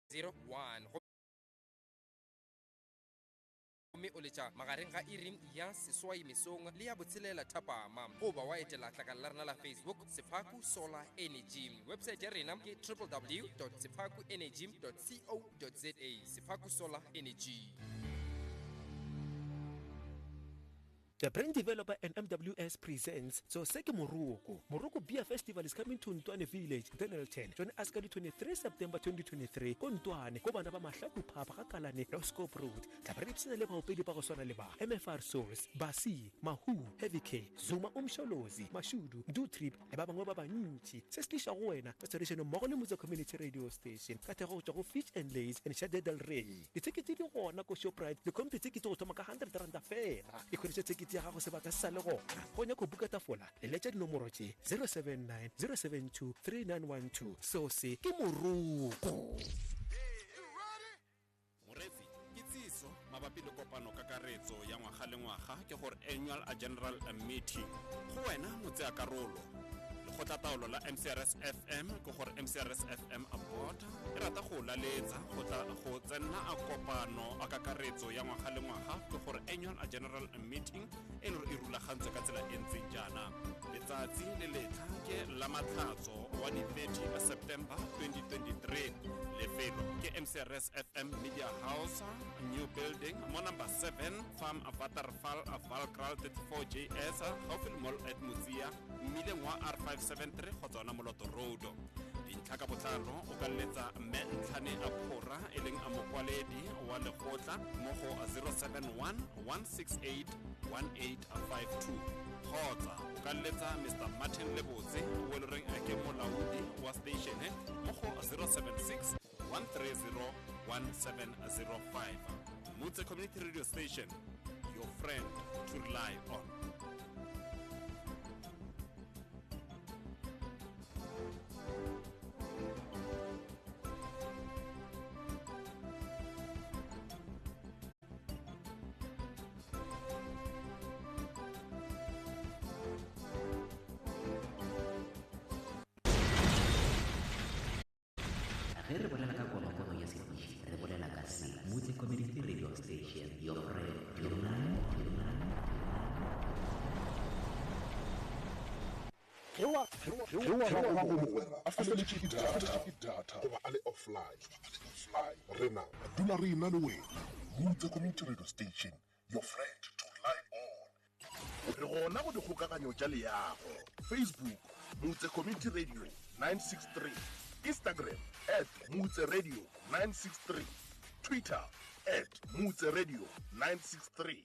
0001 gomme o letša magareng ga iri ya seswai mesong le ya botshelela thapama, goba wa etela tlakala la rena la Facebook Sephaku Solar Energy. Website ya rena ke www.sephakuenergy.co.za. Sephaku Solar Energy. The brand developer and MWS presents Tsoseke Moroko. Moroko Beer Festival is coming to Ntwane Village, Dennilton. Join us ka di 23 September 2023 ko Ntwane, ko bana ba Mahlaku Pub ga Kalane, Loskop Road. Tla ba re ipshina le baopedi ba go swana le ba MFR Souls, Basi, Mahu, Heavy K, Zuma Umsholozi, Mashudu, Do Trip le ba bangwe ba bantši. Se se tliša go wena ka tshwarišano mmogo le Motse Community Radio Station ka thekgo go tšwa go Fish and Lays and Shade Del Rey. Dithekete di gona ko Shoprite le combi thekete go thoma ka R100 fela. Ikhweletše thekete ya gago sebaka se sa le gona. Go nyaka go buka tafola, leletša dinomoro tše 079 072 3912. Seo se ke moroko. Moreetsi, kitsiso mabapi le kopano kakaretso ya ngwaga le ngwaga ke gore Annual General Meeting. Go wena motseakarolo, Lekgotlataolo la MCRS FM ke gore MCRS FM Board e rata go laletsa go tla go tsenna a kopano a kakaretso ya ngwaga le ngwaga ke gore Annual General Meeting e le gore e rulagantswe ka tsela e ntseng jaana. Letsatsi le letlha ke la Matlhatso wa di 30 September 2023. Lefelo ke MCRS FM Media House, New Building, mo number 7 Farm Waterfall, Valkraal 34 JS, gaufi le Mall at Motsia, mmileng wa R573 kgotsa ona Moloto Road. Dintlha ka botlalo o ka letsa mme Ntlhane a Phora e leng a mokwaledi wa lekgotla mo go 071 168 1852 kgotsa o ka letsa Mr Martin Lebotse o e loreng ke molaodi wa station mo go 076 130 1705. Motse Community Radio Station, your friend to rely on. Ge re bolela ka konokono ya setiši, re bolela ka se Motse Community Radio Station, your friend, your line, your line. Ge wa gago mogwera a feletšwe ke data goba a le offline, rena re dula re ena le wena. Motse Community Radio Station, your friend to rely on. Re gona go dikgokaganyo tša leago, Facebook, Motse Community Radio 963, Instagram at Motse Radio 963, Twitter at Motse Radio 963.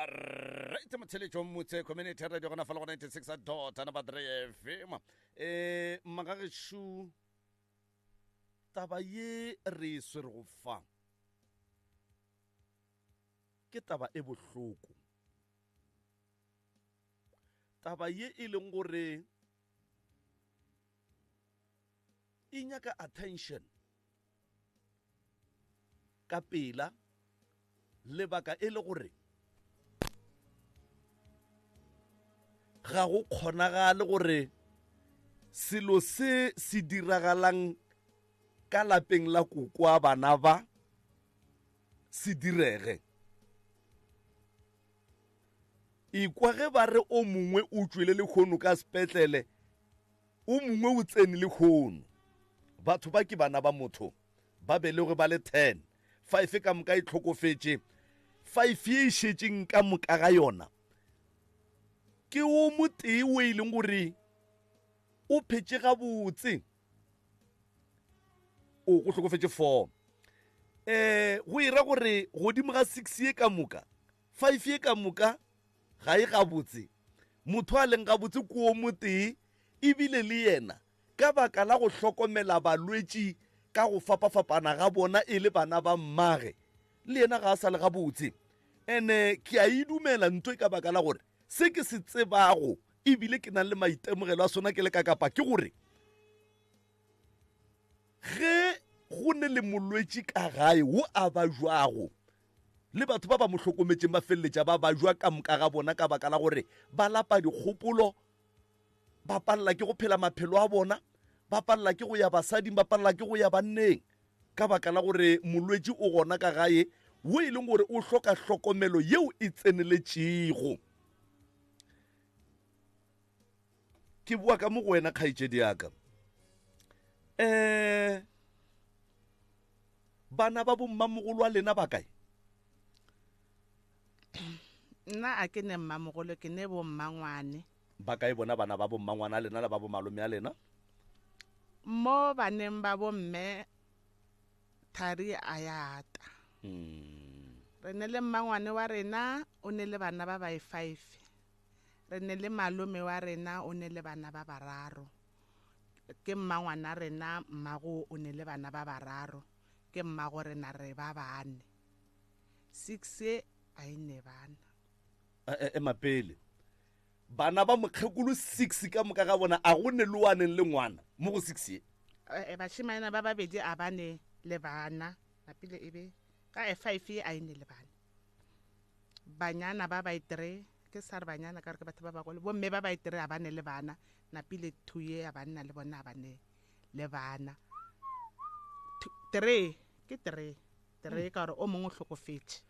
Right, motheletšo Motse Community Radio gona fa le go 96 dot number 3 FM. Eh magagešo taba ye re e swerego fa ke taba e bohloko. Taba ye e leng gore e nyaka attention ka pela, lebaka e le gore ga go kgonagale gore selo se se diragalang ka lapeng la kokoa bana ba se direge. Ikwa ge ba re o mongwe o tšwele lehono ka sepetlele, o mongwe o tsene lehono. Batho ba ke bana ba motho, ba belegwe ba le 10, five ka moka e hlokofetše, five ye e šetšeng ka moka ga yona ke o motee o e leng gore o phetše gabotse. O go hlokofetše four. Um go e ra gore godimo ga six ye ka moka, five ye ka moka ga e gabotse. Motho a leng gabotse ke o motee, ebile le yena ka baka la go hlokomela balwetši ka go fapafapana ga bona e le bana ba mmage, le yena ga a sa le gabotse. Ene ke a e dumela nto e ka baka la gore se ke se tsebago ebile ke nang le maitemogelo a sona ke le ka kapa ke gore ge go ne le molwetši ka gae wo a bajwago, le batho ba ba mo hlokometšeng ba feleletša ba bajwa ka moka ga bona ka baka la gore ba lapa dikgopolo, ba palela ke go phela maphelo a bona, ba palela ke go ya basading, ba palela ke go ya banneng ka baka la gore molwetši o gona ka gae wo e leng gore o hloka hlokomelo yeo e tseneletšego. Ke boa ka mo go wena kgaetšedi ya ka. Um bana ba bommamogolo a lena ba kae? Nna a ke ne mmamogolo, ke ne bommangwane. Ba kae bona bana ba bommangwana a lena le ba bomalome a lena? Mo baneng ba bomme thari a ya ata. Re ne le mmangwane wa rena o ne le bana ba bae five. Re ne le malome wa rena o ne le bana ba bararo. Ke mmangwana rena mmago o ne le bana ba bararo. Ke mmago rena re ba bane. Six a e ne bana. Ema pele. Bana ba mokgekolo six ka moka ga bona a go ne le wa neng le ngwana mo go six ye? Bašemanyana ba babedi a ba ne le bana. Napile e be ka e five ye a e ne le bana. Banyana ba ba e three, ke sa re banyana ka gore ke batho ba bagolo, bomme ba ba e three a ba ne le bana. Napile two ye ya banna le bona a ba ne le bana. Three, ke three, three ka gore o mongwe o hlokofetše.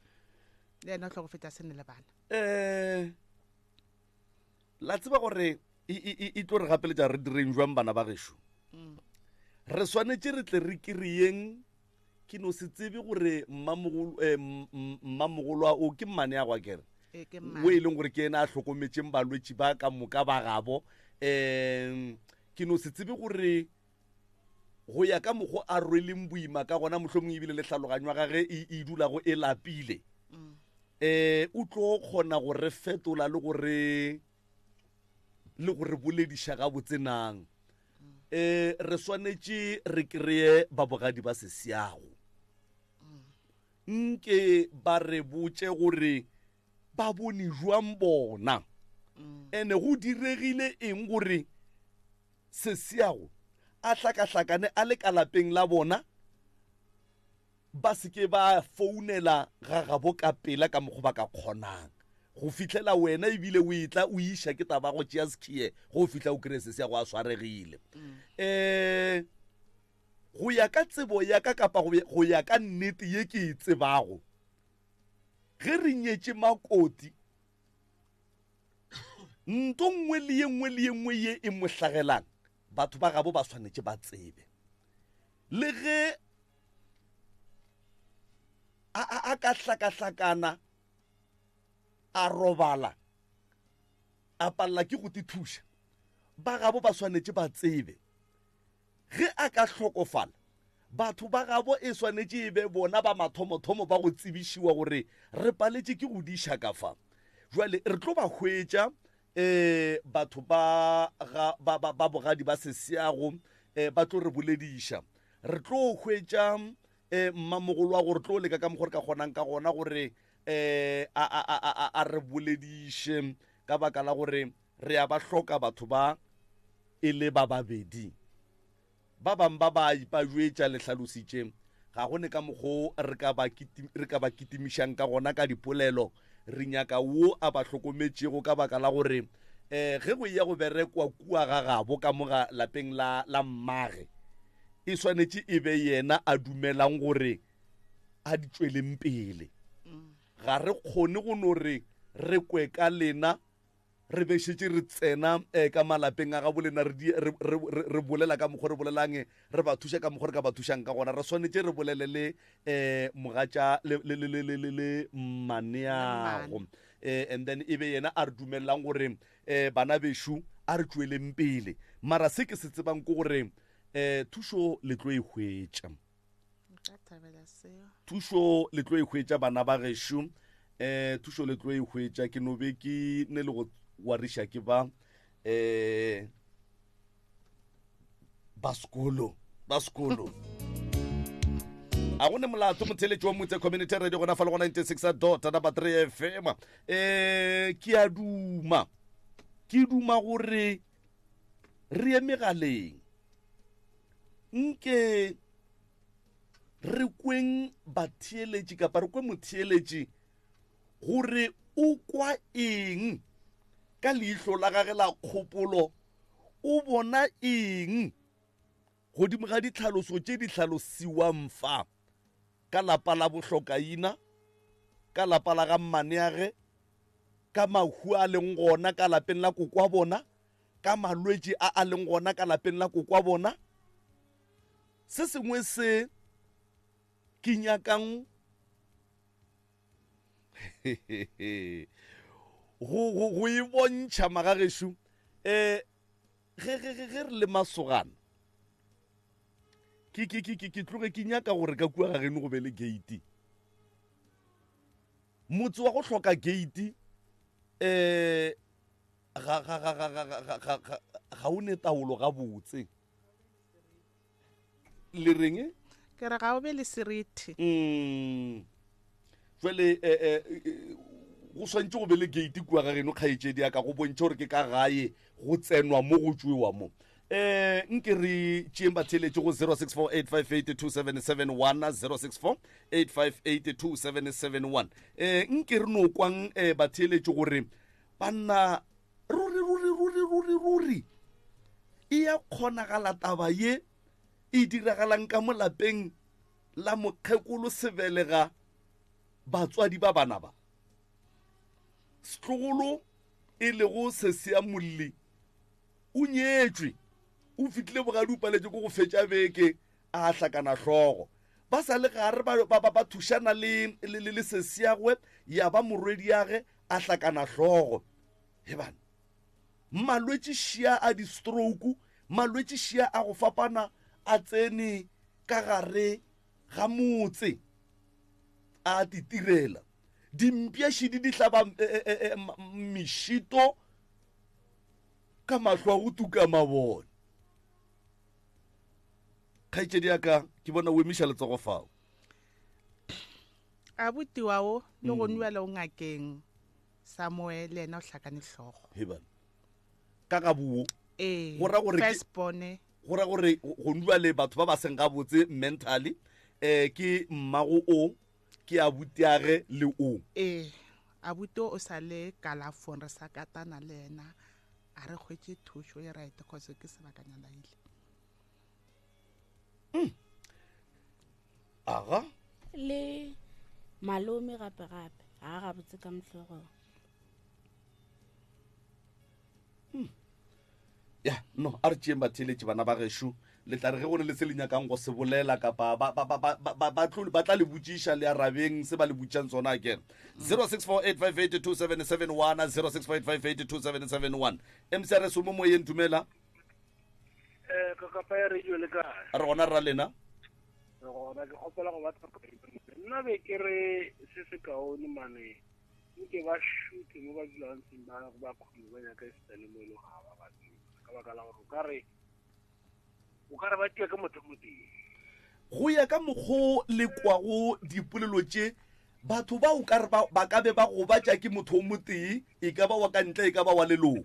Le yena o hlokofetše a se ne le bana. Um la tseba gore e, e, e, e tlo re gapeletša re direng jwang bana ba gešo? Re swanetše re tle re kireyeng. Ke no se tsebe gore mmamogolo o ke mmane ya gwa kere o e leng gore ke ena a hlokometšeng balwetši ba ka moka ba gabo. Um ke no se tsebe gore go ya ka mokgo a rweleng boima ka gona, mohlomongwe ebile le tlhaloganyo ya gage e dulago e lapile, um o tlo kgona go re fetola le gore le go re bolediša gabotse nang. Um re swanetše re kreye babogadi ba sesiago, nke ba re botše gore ba bone jwang bona, ene go diregile eng gore sesiago a hlakahlakane a le ka lapeng la bona, ba se ke ba founela ga gabo ka pela ka mokgwa ba ka kgonang go fihlela wena ebile o etla o iša ke taba go tšea sekhie go fihla o kry-e sesiago a swaregile. Um go ya ka tsebo ya ka kapa go ya ka nnete ye ke e tsebago, ge re nyetše makoti, nto nngwe le ye nngwe le ye nngwe ye e mo hlagelang, batho ba gabo ba swanetše ba tsebe. Le ge a ka hlakahlakana a robala a palela ke go tithuša, ba gabo ba swanetše ba tsebe. Ge a ka hlokofala, batho ba gabo e swanetše e be bona ba mathomothomo ba go tsebišiwa gore re paletše ke go diša ka fa. Jwale re tlo ba hwetša um batho ba ga ba ba ba bogadi ba sesiago um ba tlo re bolediša. Re tlo hwetša um mmamogolo wa gore tlo leka ka mokgwa re ka kgonang ka gona gore um a a a a a re bolediše ka baka la gore. Re a ba hloka batho ba e le ba babedi. Ba bang ba ba ipajwetša le hlalositše, ga go ne ka mokgo re ka ba re ka ba kitimišang ka gona ka dipolelo. Re nyaka wo a ba hlokometšego ka baka la gore um ge go eya go berekwa kua ga gabo ka mo ga lapeng la la mmage, e swanetše e be yena a dumelang gore a di tšweleng pele. Ga re kgone go no re re kwe ka lena re be šetše re tsena um ka malapeng a gabo lena re bolela ka mokgwa re bolelang re ba thuša ka mokgwa re ka ba thušang ka gona. Re swanetše re bolele le um mogatša le mmaneago um and then e be yena a re dumelelang gore um bana bešo a re tšweleng pele. Mara se ke se tsebang ke gore um thušo le tlo e hwetša. Nka thabela seo. Thušo le tlo e hwetša bana ba gešo. Um thušo le tlo e hwetša. Ke no be ke ne le go wariša ke ba um ba sekolo ba sekolo. A go ne molato motheletši wa Motse Community Radio gona fa le go 96 dot number 3 FM. Um ke a duma ke duma gore re ye megaleng nke re kweng batheeletši kapa re kwe motheeletši gore o kwa eng ka leihlo la gage la kgopolo, o bona eng godimo ga ditlhaloso tše di hlalosiwang fa ka lapa la bohlokaina, ka lapa la ga mmaneage, ka mahu a leng gona ka lapeng la kokwa bona, ka malwetši a a leng gona ka lapeng la kokwa bona. Se sengwe se ke nyakang go, go, go e bontšha magagešo, um ge, ge, ge, ge re le masogana, ke, ke, ke, ke, ke tloge ke nyaka gore ka kua gageno go be le gate. Motse wa go hloka gate, um ga, ga, ga, ga, ga, ga, ga, ga, ga o ne taolo gabotse. Le reng? Ke re ga o be le seriti. Jwale, go swantše go be le gate kua ga geno, kgaetšedi ya ka, go bontšha gore ke ka gae go tsenwa mo, go tšwewa mo. Nke re tšeeng batheeletši go 0648582771, 0648582771. Nke re no kwang batheeletši gore banna ruri, ruri, ruri, ruri, ruri e ya kgonagala taba ye e diragalang ka mo lapeng la mokgekolo sebelega batswadi ba bana ba. Setlogolo e lego Sesiamolli o nyetšwe, o fihlile bogadi, o paletše ke go fetša beke a hlakana hlogo. Ba sa le gare ba, ba, ba, ba thušana le, le, le, le sesiagwe, ya ba morwediage a hlakana hlogo. He bana, malwetši šia a di-stroke, malwetši šia a go fapana a tsene ka gare ga motse a titirela. Dimpša šidi di hlaba mešito ka mahlo a go tuka mabone. Kgaetšedi ya ka, ke bona o emiša letsogo fao. Abuti wa o le go nwa le o ngakeng Samuel le yena o hlakane hlogo. He bana. Ka ga buo. Ee. Go ra gore first born. Go ra gore go nwa le batho ba ba seng gabotse mentally, ke mmago o, ke abutiage le o. Ee, abuti o sa le kalafong, re sa katana le yena, a re hwetše thušo e right cause ke sebakanyana ile. Aga. Le malome gape gape, ga gabotse ka mohlogong. Ya, no, a re tšeeng batheeletši bana ba gešo. Le tla re ge go ne le se le nyakang go se bolela kapa ba, ba, ba, ba, ba, ba, ba tlo, ba tla le botšiša, le arabeng se ba le botšang sona akere. 0648582771, 0648582771. MCRS o mo moyeng, dumela. Kakapa ya radio le kae? Re gona rra lena. Re gona, ke kgopela go ba nna be ke re se se kaone mane nke ba šute mo ba dulang seng ba ba khulu ba nyaka e setane mo e le ga ba ba ka baka la gore o ka re ba tia ke motho motee. Go ya ka mokgo le kwago dipolelo tše, batho ba o ka re ba ka be ba gobatša ke motho o motee, e ka ba wa ka ntle, e ka ba wa leloko.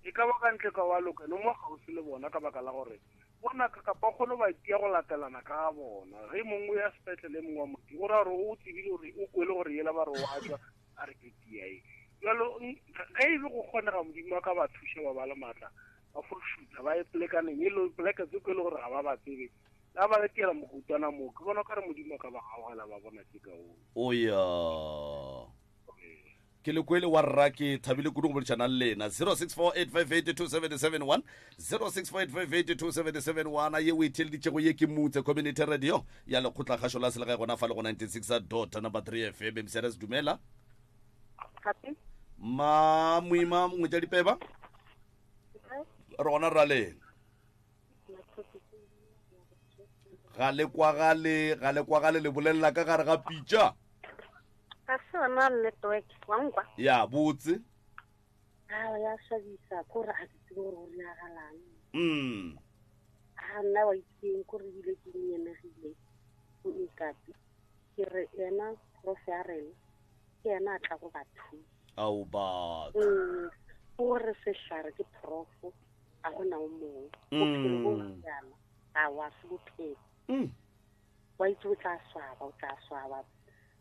E ka ba ka ntle ka wa loka le mo kgauswi le bona ka baka la gore bona ka kapa o kgone ba tia go latelana ka bona. Ge mongwe ya sepetlele e mongwe wa moti o ra gore o tsebile gore o kwele gore yela ba re wa tšwa a re ke tia e. Bjalo ge e be go kgonega Modimo a ka ba thuša ba ba le maatla ba fo šutha ba ye polekaneng e le poleke tse ko e le gore ga ba ba tsebe la ba letela mokutwana moo ke bona o ka re Modimo a ka ba gaogela ba bona tše kaone. O ya. Ke le kwele wa rra ke thabile kudu go boledišana le lena 0648582771 0648582771 ye o e theeleditšego ye ke Mutse Community Radio ya lekgotlakgašo la selegae gona fa le go 96 dot number 3 FM MCRS dumela Gape. Ma moima ngwetša dipeba re gona rra lena ga le kwagale ga le kwagale le bolelela ka gare ga pitša Ga se yona network wa nkwa. Ya botse. A ya swabisa ko re a ke tsebe gore o diragalang. A nna wa itseng ko re bile ke nyenegile o nkapi. Ke re yena prof ya rena ke yena a tla go ba thusa. Ao batho. Gore sehlare ke prof a gona o mongwe. Bophelo bo bjana a wa se bophelo. Wa itse o tla swaba, o tla swaba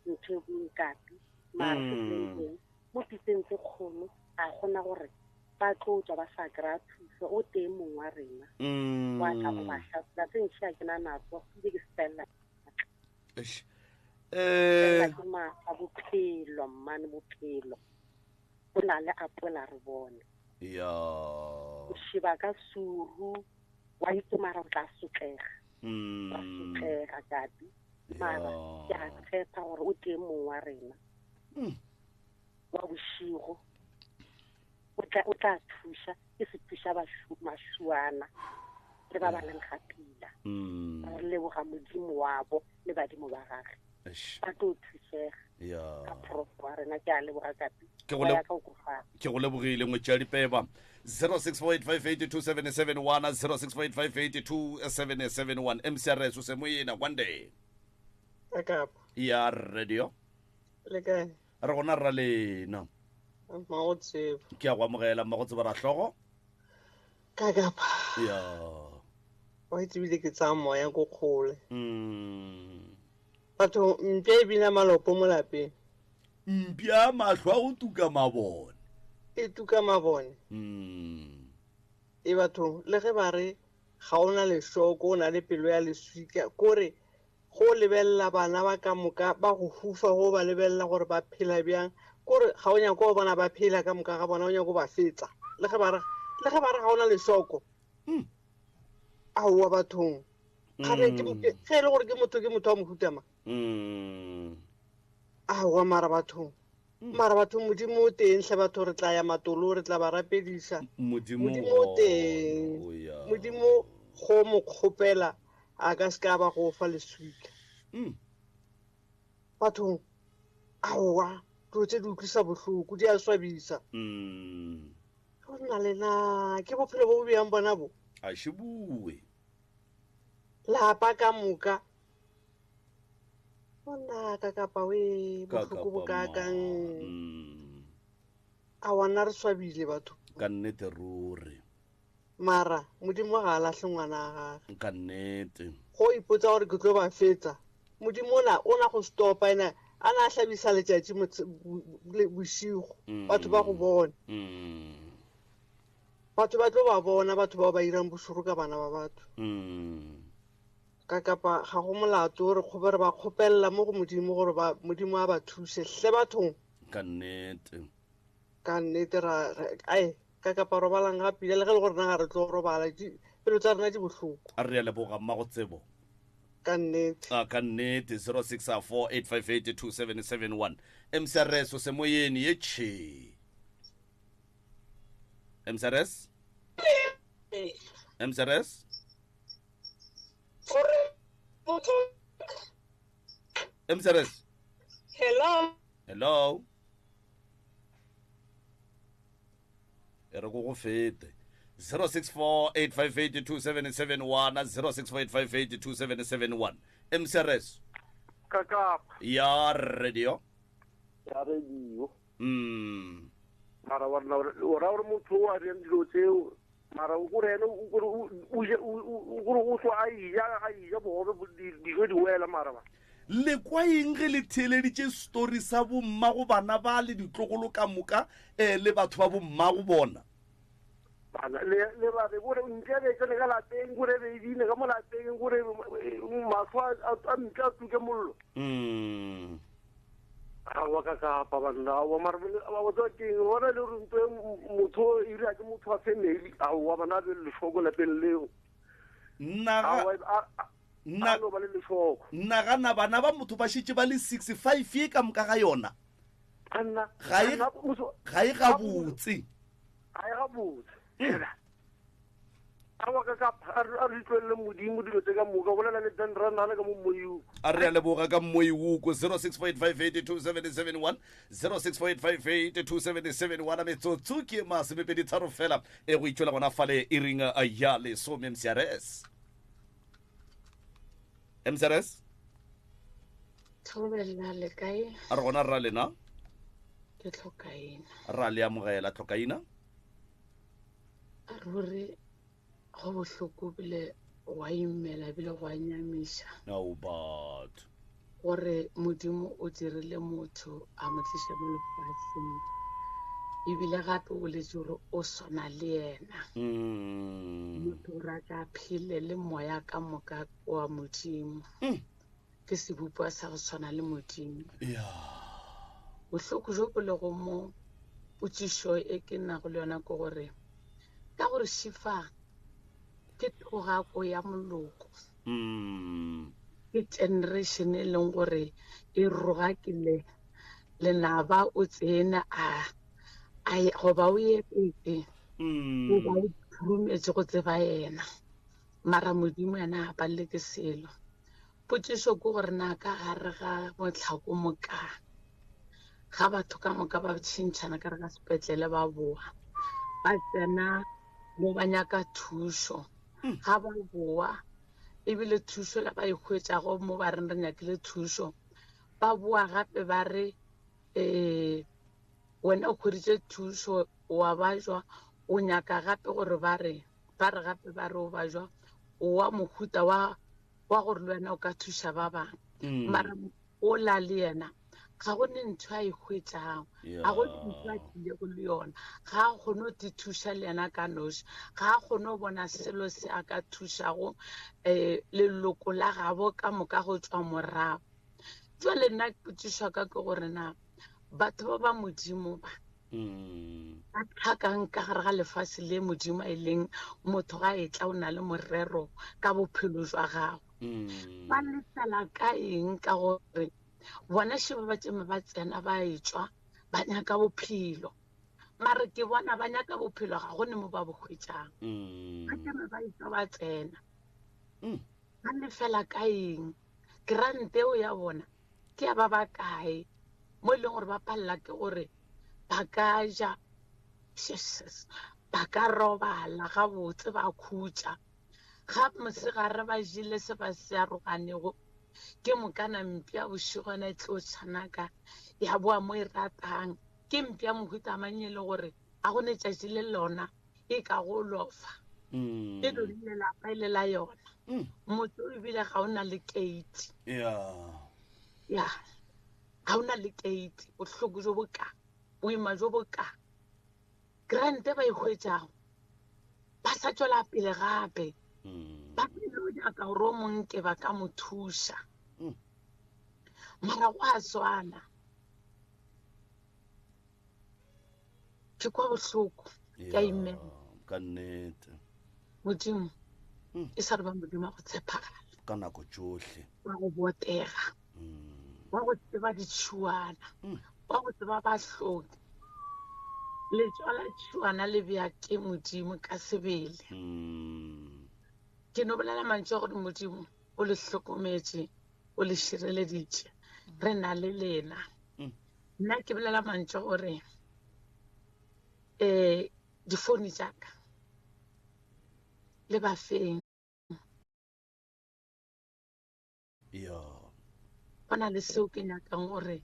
ntho e nkapi. Mara se se leng teng, mo pitseng tse kgolo a gona gore ba tlo tswa ba sa kry-a thuso. O teng mong wa rena wa tla go ba hlatsela tse ntšhi a ke na natso ebile ke sepelela Eish. Fela ke maatla bophelo mmane bophelo go na le apola re bone Ya. o sheba ka suru wa itse mara o tla sotlega wa sotlega kapi mara ke a tshepa gore o teng mong wa rena wa bošigo o tla o tla thuša ke se thuša mašuana le ba ba leng ga pila re leboga modimo wabo le badimo ba gage ba tlo thusega ka prof wa rena ke a leboga kapi Ke go le- ke go lebogile ngwetši ya dipeba 0648582771 0648582771 mcrs o se moena one Kakapa. ya radio Le kae? re gona rra lena Mmago tsebo. ke a go amogela mmago tsebo ra hlogo Kakapa. ya Wa itse bile ke tsaya moya ko kgole. Batho mpša e bina malopo mo lapeng. Mpša mahlo a go tuka mabone. E tuka mabone. E batho le ge ba re ga o na lešoko o na le pelo ya leswika kore go lebelela bana ba ka moka ba go hufa go ba lebelela gore ba phela bjang kore ga o nyako go bona ba phela ka moka ga bona o nyako ba fetsa le ge ba re le ge ba re ga o na lešoko aowa bathong gabe ke ge e le gore ke motho ke motho wa mohutama aowa mara bathong mara bathong modimo o teng hle batho re tla ya matolo re tla ba rapediša modimo o teng modimo go mo kgopela a ka se ka ba go fa leswika bathong aowa dilo tse di utlwisa bohloko di a swabisa go nna lena ke bophelo bo bo bjang bona bo a še bue lapa ka moka bona ka kapa we bohloko bo kaakang a wana re swabile batho ka nnete ruri mara modimo ga a lahle ngwana wa gage ka nnete go ipotsa gore ke tlo ba fetsa modimo ona o na go stopa ena a na a hlabisa letšatši bošigo batho ba go bona batho ba tlo ba bona batho bao ba irang bošoro ka bana ba batho ka kapa ga go molato re kgobe re ba kgopelela mo go modimo gore ba modimo a ba thuse hle bathong ka nnete ka nnete ra ai ka kapa robalang ga pila le ge le gore na ga re tlo robala pelo tsa rena di bohloko a re ya leboga mma go tsebo ka nnete a ka nnete 0648582771 mcrs o semoyeni ye tšhe mcrs mcrs mcrs hello hello e re ko go fete 0648582771 0648582771 mcrs kakapa ya radio ya radio Mara wa rena o ra gore motho o a dirang dilo tseo mara o kore ene o kore o je o kore o hlwa a eja a eja bogobe dijo di wela mara ba. Le kwa eng ge le theeleditše story sa bommago bana ba le ditlogolo ka moka um le batho ba bommago bona? Bana le le ba re gore ntle be tsene ka lapeng gore be dine ka mo lapeng gore mahlo a ntle a tuke mollo. Mm. Aowa ka kapa banna aowa mara wa tseba keng bona le gore nto e motho e ira ke motho wa family aowa bana be lešoko lapeng leo nna ba le lešoko nagana bana ba motho ba šetše ba le 65 ye ka moka ga yona ga e ga e gabotse ga e gabotse Aowa ka ka a re a re tlwelele Modimo dilo tse ka moka bolela le Dan Ranana ka mo Mmoiuku. A re a leboga ka Mmoiuku 0648582771 0648582771 metsotso ke masomepedi tharo fela e go itšwela gona fale e ring ya lesome MCRS MCRS Thobela le kae? A re gona rra lena Ke tlhokaina. Ra le amogela tlhokaina. Ruri go bohloko bile gwa imela bile gwa nyamiša. Ao batho. Gore Modimo o dirile motho a mo tliša mo lefaseng ebile gape o boletše gore o swana le yena. Mm. Motho gore a ka phele le moya ka moka wa Modimo. Mm. Ke sebopiwa sa go swana le Modimo. Yeah. Bohloko jo bo lego mo potšišo e ke nago le yona ke gore ka gore šifa ke thogako ya moloko. Mm. Ke generation e leng gore e rogakile lenaba o tsene a a goba o epetse mm. goba o phurumetše go tseba yena. Mara Modimo yena a palele ke selo. Potšišo ke gore na ka gare ga mohlako moka ga batho ka moka ba tšhentšhana ka re ga sepetlele ba boa ba tsena mo ba nyaka thušo hmm. ga ba boa ebile thušo la ba e hwetšago mo ba reng re nyakile thušo ba boa gape ba re um wena o hweditše thušo wa bajwa o nyaka gape gore ba re ba re gape ba re o bajwa o wa mohuta wa wa gore le wena o ka thuša ba bangwe mm. mara o la le yena ga go ne ntho a e hwetšago ga go ne ntho a tlilego le yona ga a kgone go thuša le yena ka noši ga a kgone go bona selo se a ka thušago um leloko la gabo ka moka go tšwa morago jale nna potšišwa ka ke gore na batho ba ba modimo ba mm. ba tlhakang ka gare ga lefase le modimo a e leng motho ga e tla o na le morero ka bophelo jwa gagwe mm. ba lefela ka eng ka gore bona šeba ba tšeme ba tsena ba etšwa ba nyaka bophelo mare ke bona ba nyaka bophelo ga go ne mo ba bo hwetšang mm. ba tšeme ba etšwa ba tsena ba lefela ka eng grant eo ya bona ke ya ba ba kae mo e leng gore ba palela ke gore ba ka ja Jesus ba ka robala gabotse ba khutša ga mosegare ba jele se ba se aroganego ke mokana mpša bošegwana e tlo tšhanaka ya boa mo e ratang ke mpša mohuta mang e le gore a go ne tšatši le lona e ka go lofa mm. e dodile lapa e le la yona mm. motho ebile ga o na le keiti ya ga o na le keiti bohloko jo boka boima jo boka grante ba e hwetšago ba sa tšwela pele gape mm. ba pelo nyaka gore o mongwe ba ka mo thuša mara go a swana ke kwa bohloko ke a imela ka nnete modimo hmm. e sa re ba modimo wa go tshepagala ka nako tšohle wa go botega hmm. wa go tseba ditšhuana hmm. wa go tseba bahloki letswa la tšhuana le bea ke modimo ka sebele ke no bolela mantšu a gore modimo o le hlokometše o le šireleditše re na le lena nna ke bolela mantšu gore um difouni tša ka le ba feng ya go na le seo ke nyakang gore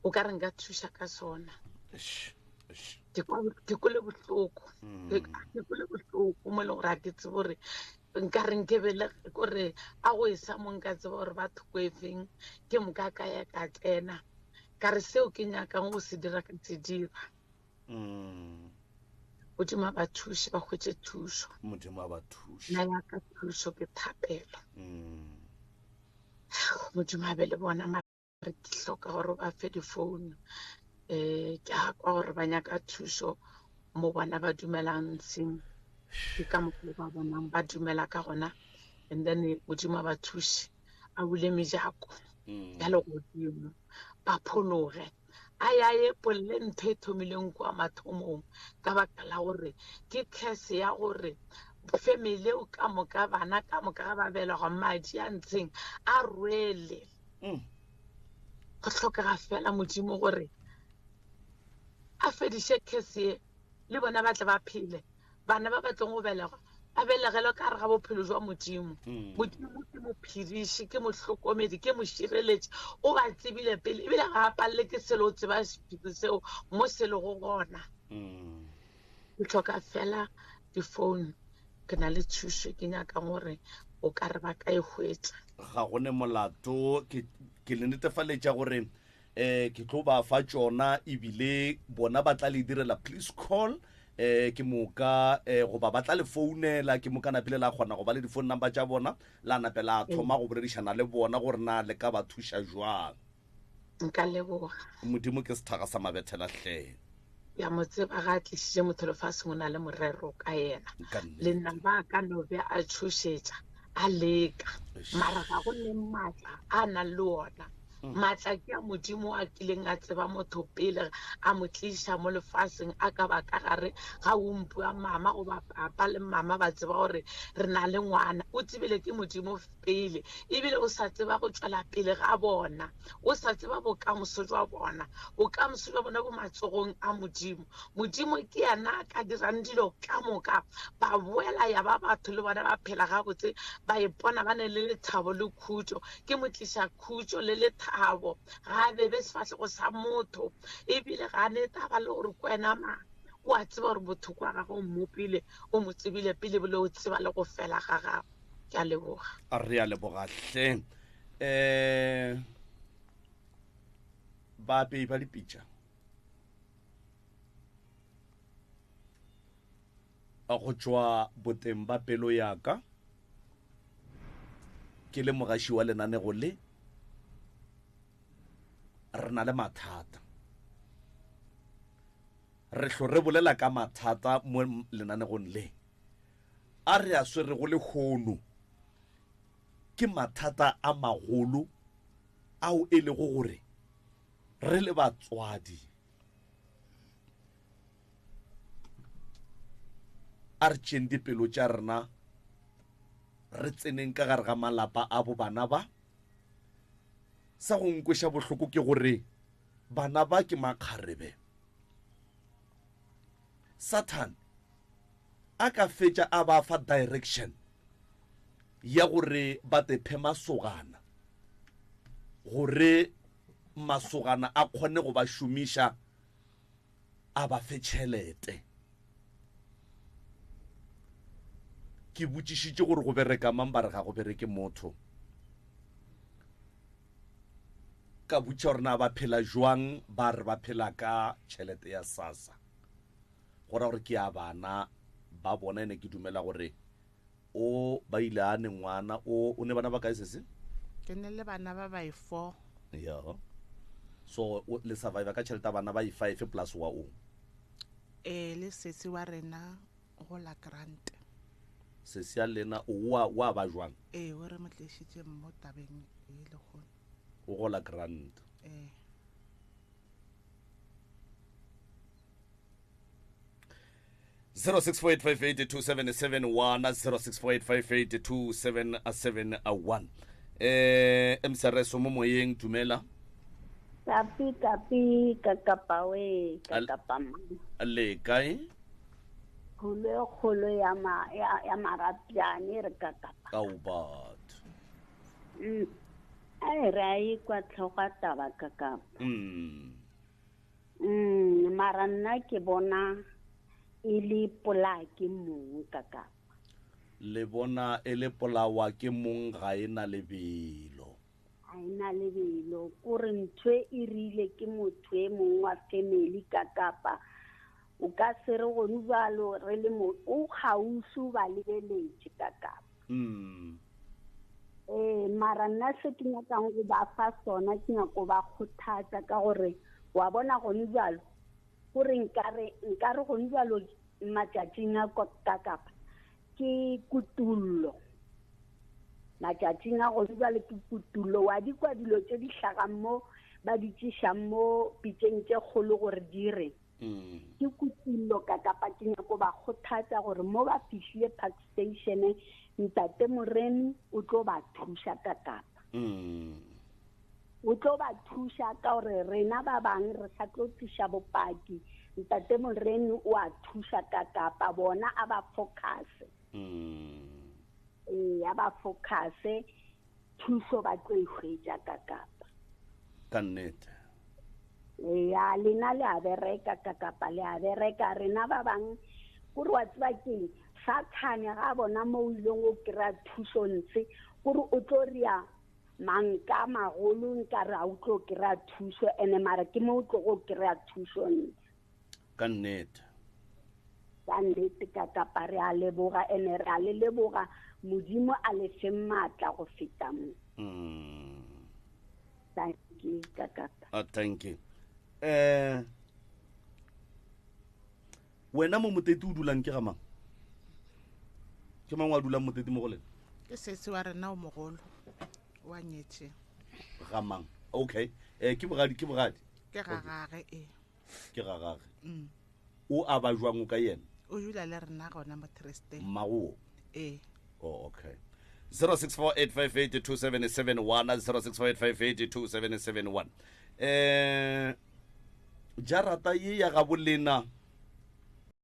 o ka re nka thuša ka sona Eish, Ke kwele bohloko. Ke kwele bohloko mo e leng gore ga ke tsebe gore nka re nke bele kore a go e sa mo nka tseba gore ba thoko e feng ke moka ka ya ka tsena ka re seo ke nyakang go se dira ka se dira. Modimo a ba thuše ba hwetše thušo. Modimo a ba thuše. Nna ya ka thušo ke thapelo. Modimo a be le bona. Re ke hloka gore ba fe difounu. Um ke a kwa gore ba nyaka thušo mo bona ba dumelang ntsheng, ke ka mokgwa o ba bonang ba dumela ka gona. And then Modimo a ba thuše, a bule mejako ya legodimo, ba phologe. A ya epolle ntho e thomileng kua mathomong, ka baka la gore ke curse ya gore family eo ka moka, bana ka moka ga ba belegwa madi a ntsheng a rwele. Go hlokega fela Modimo gore a fediše curse ye, le bona ba tle ba phele. Bana ba ba tlong go belegwa ba belegelwe ka gare ga bophelo jwa Modimo. Modimo ke mophediši, ke mohlokomedi, ke mošireletši. O ba tsebile pele, ebile ga a palele ke selo, o tseba sephiri seo mo se lego gona. Ke hloka fela difounu, ke na le thušo ke nyakang gore o ka re ba ka e hwetša. Ga go ne molato, ke, ke le netefaletša gore eh ke tlo ba fa tšona ebile bona ba tla le direla please call eh ke moka eh goba ba tla le founela ke moka napile la kgona go ba le di-phone number tša bona la nape la thoma go boledišana le bona gore na le ka ba thuša jwang. Nka leboga. Modimo ke sethaga sa mabethela hle. Ya mo tseba ga a tlišitše motho lefaseng o na le morero ka yena. Le nna ba ka no be a tšhošetša a leka mara ga go ne maatla a nang le ona. Maatla ke a Modimo a kileng a tseba motho pele a mo tliša mo lefaseng, a ka ba ka gare ga wompu ya mama goba papa le mama ba tseba gore re na le ngwana. O tsebile ke Modimo pele, ebile o sa tseba go tšwela pele ga bona, o sa tseba bokamoso jwa bona. Bokamoso jwa bona bo matsogong a Modimo. Modimo ke yena a ka dirang dilo ka moka, ba boela ya ba batho le bona ba phela gabotse, ba ipona ba ne le lethabo le khutšo. Ke mo tliša khutšo le lethabo, ga a bebe sefahlego sa motho, ebile ga a ne taba le gore ke wena mang. O a tseba gore motho kwa gagwe o mmopile, o mo tsebile pele ebile o tseba le go fela ga gagwe. Ke a leboga. Re a leboga hle. Um baapei ba dipitša go tšwa boteng ba pelo ya ka ke le mogaši wa lenanego le re na le mathata re hlo re bolela ka mathata mo lenanegong le a re a swerego lehono ke mathata a magolo ao e lego gore re le batswadi a re tšeng dipelo tša rena re tseneng ka gare ga malapa a bo bana ba. Sa go nkweša bohloko ke gore bana ba ke makgarebe. Satan a ka fetša a ba fa direction ya gore ba tephe masogana gore masogana a kgone go ba šomiša a ba fe tšhelete. Ke botšišitše gore go bereka mang, ba re ga go bereke motho. Ka botša gore na ba phela jwang, ba re ba phela ka tšhelete ya SASSA. Go ra gore ke ya bana ba bona, ene ke dumela gore o ba ile a ne ngwana o o ne bana ba kae sese? Ke ne le bana ba ba 4. Ya. So o le survivor ka tšhelete ya bana ba i5 plus wa o. Eh le sesi wa rena go la grant. Sesi ya lena o wa wa ba jwang? Eh o re mo tlišitše mo tabeng e le gone. O gola grant. Eh. 0648582771 0648582771 eh mcrs mo moyeng dumela Kapi kapi ka kapa we ka kapa mang le kae kgolo e kgolo ya ma ya, ya marapjane re ka kapa ka o batho Ai re a ikwa tlhoga taba ka kapa mm Mara Mara nna ke bona e le polaya ke mong ka kapa. Le bona e le polawa ke mong ga e na lebelo. Ga e na lebelo. Kore ntho e rile ke motho e mong wa family ka kapa. O ka se re gone jalo re le mo o kgauswi o ba lebeletše ka kapa. Mm. Ee, mara nna se ke nyakang go ba fa sona ke nyako ba kgothatsa ka gore wa bona gone jalo gore nkare nkare gone jalo matšatšing a ka kapa ke kutullo matšatšing a gone jalo ke kutullo wa di kwa dilo tše di hlagang mo ba di tšišang mo pitšeng tše kgolo gore di re mm. ke kutullo ka kapa ke nyako ba kgothatsa gore mo ba fihlile park station ntate moremi o tlo ba thuša ka kapa mm. o tlo ba thuša ka gore rena ba bang re sa tlo tliša bopaki ntate moremi o a thuša ka kapa bona a ba focuse mm. ee a ba focuse thuso ba tlo e hwetša ka kapa ka nnete ya lena le a bereka ka kapa le a bereka rena ba bang kore wa tseba keng sathane ga a bona mo o ileng o kry-a thuso ntshe kore o tlo ria manka a magolo nkare ga o tlo kry-a thuso ene mara ke mo o tlogo o kry-a thuso ntshe ka nnete ka nnete ka kapa re a leboga ene re a le leboga modimo a le fe maatla go feta mo mm. thank you ka kapa ah, thank you eh wena mo moteti o dulang ke ga mang ke mang wa dulang moteti mo go lena ke sesi wa rena o mogolo wa nyetše ga mang okay eh ke bogadi ke bogadi ke ga gage e ke ga gage mm. o a ba jwang o ka yena o dula le rena gona mo thresteng mmago ee oh okay 0648582771 0648582771 eh jarata ye ya gabolena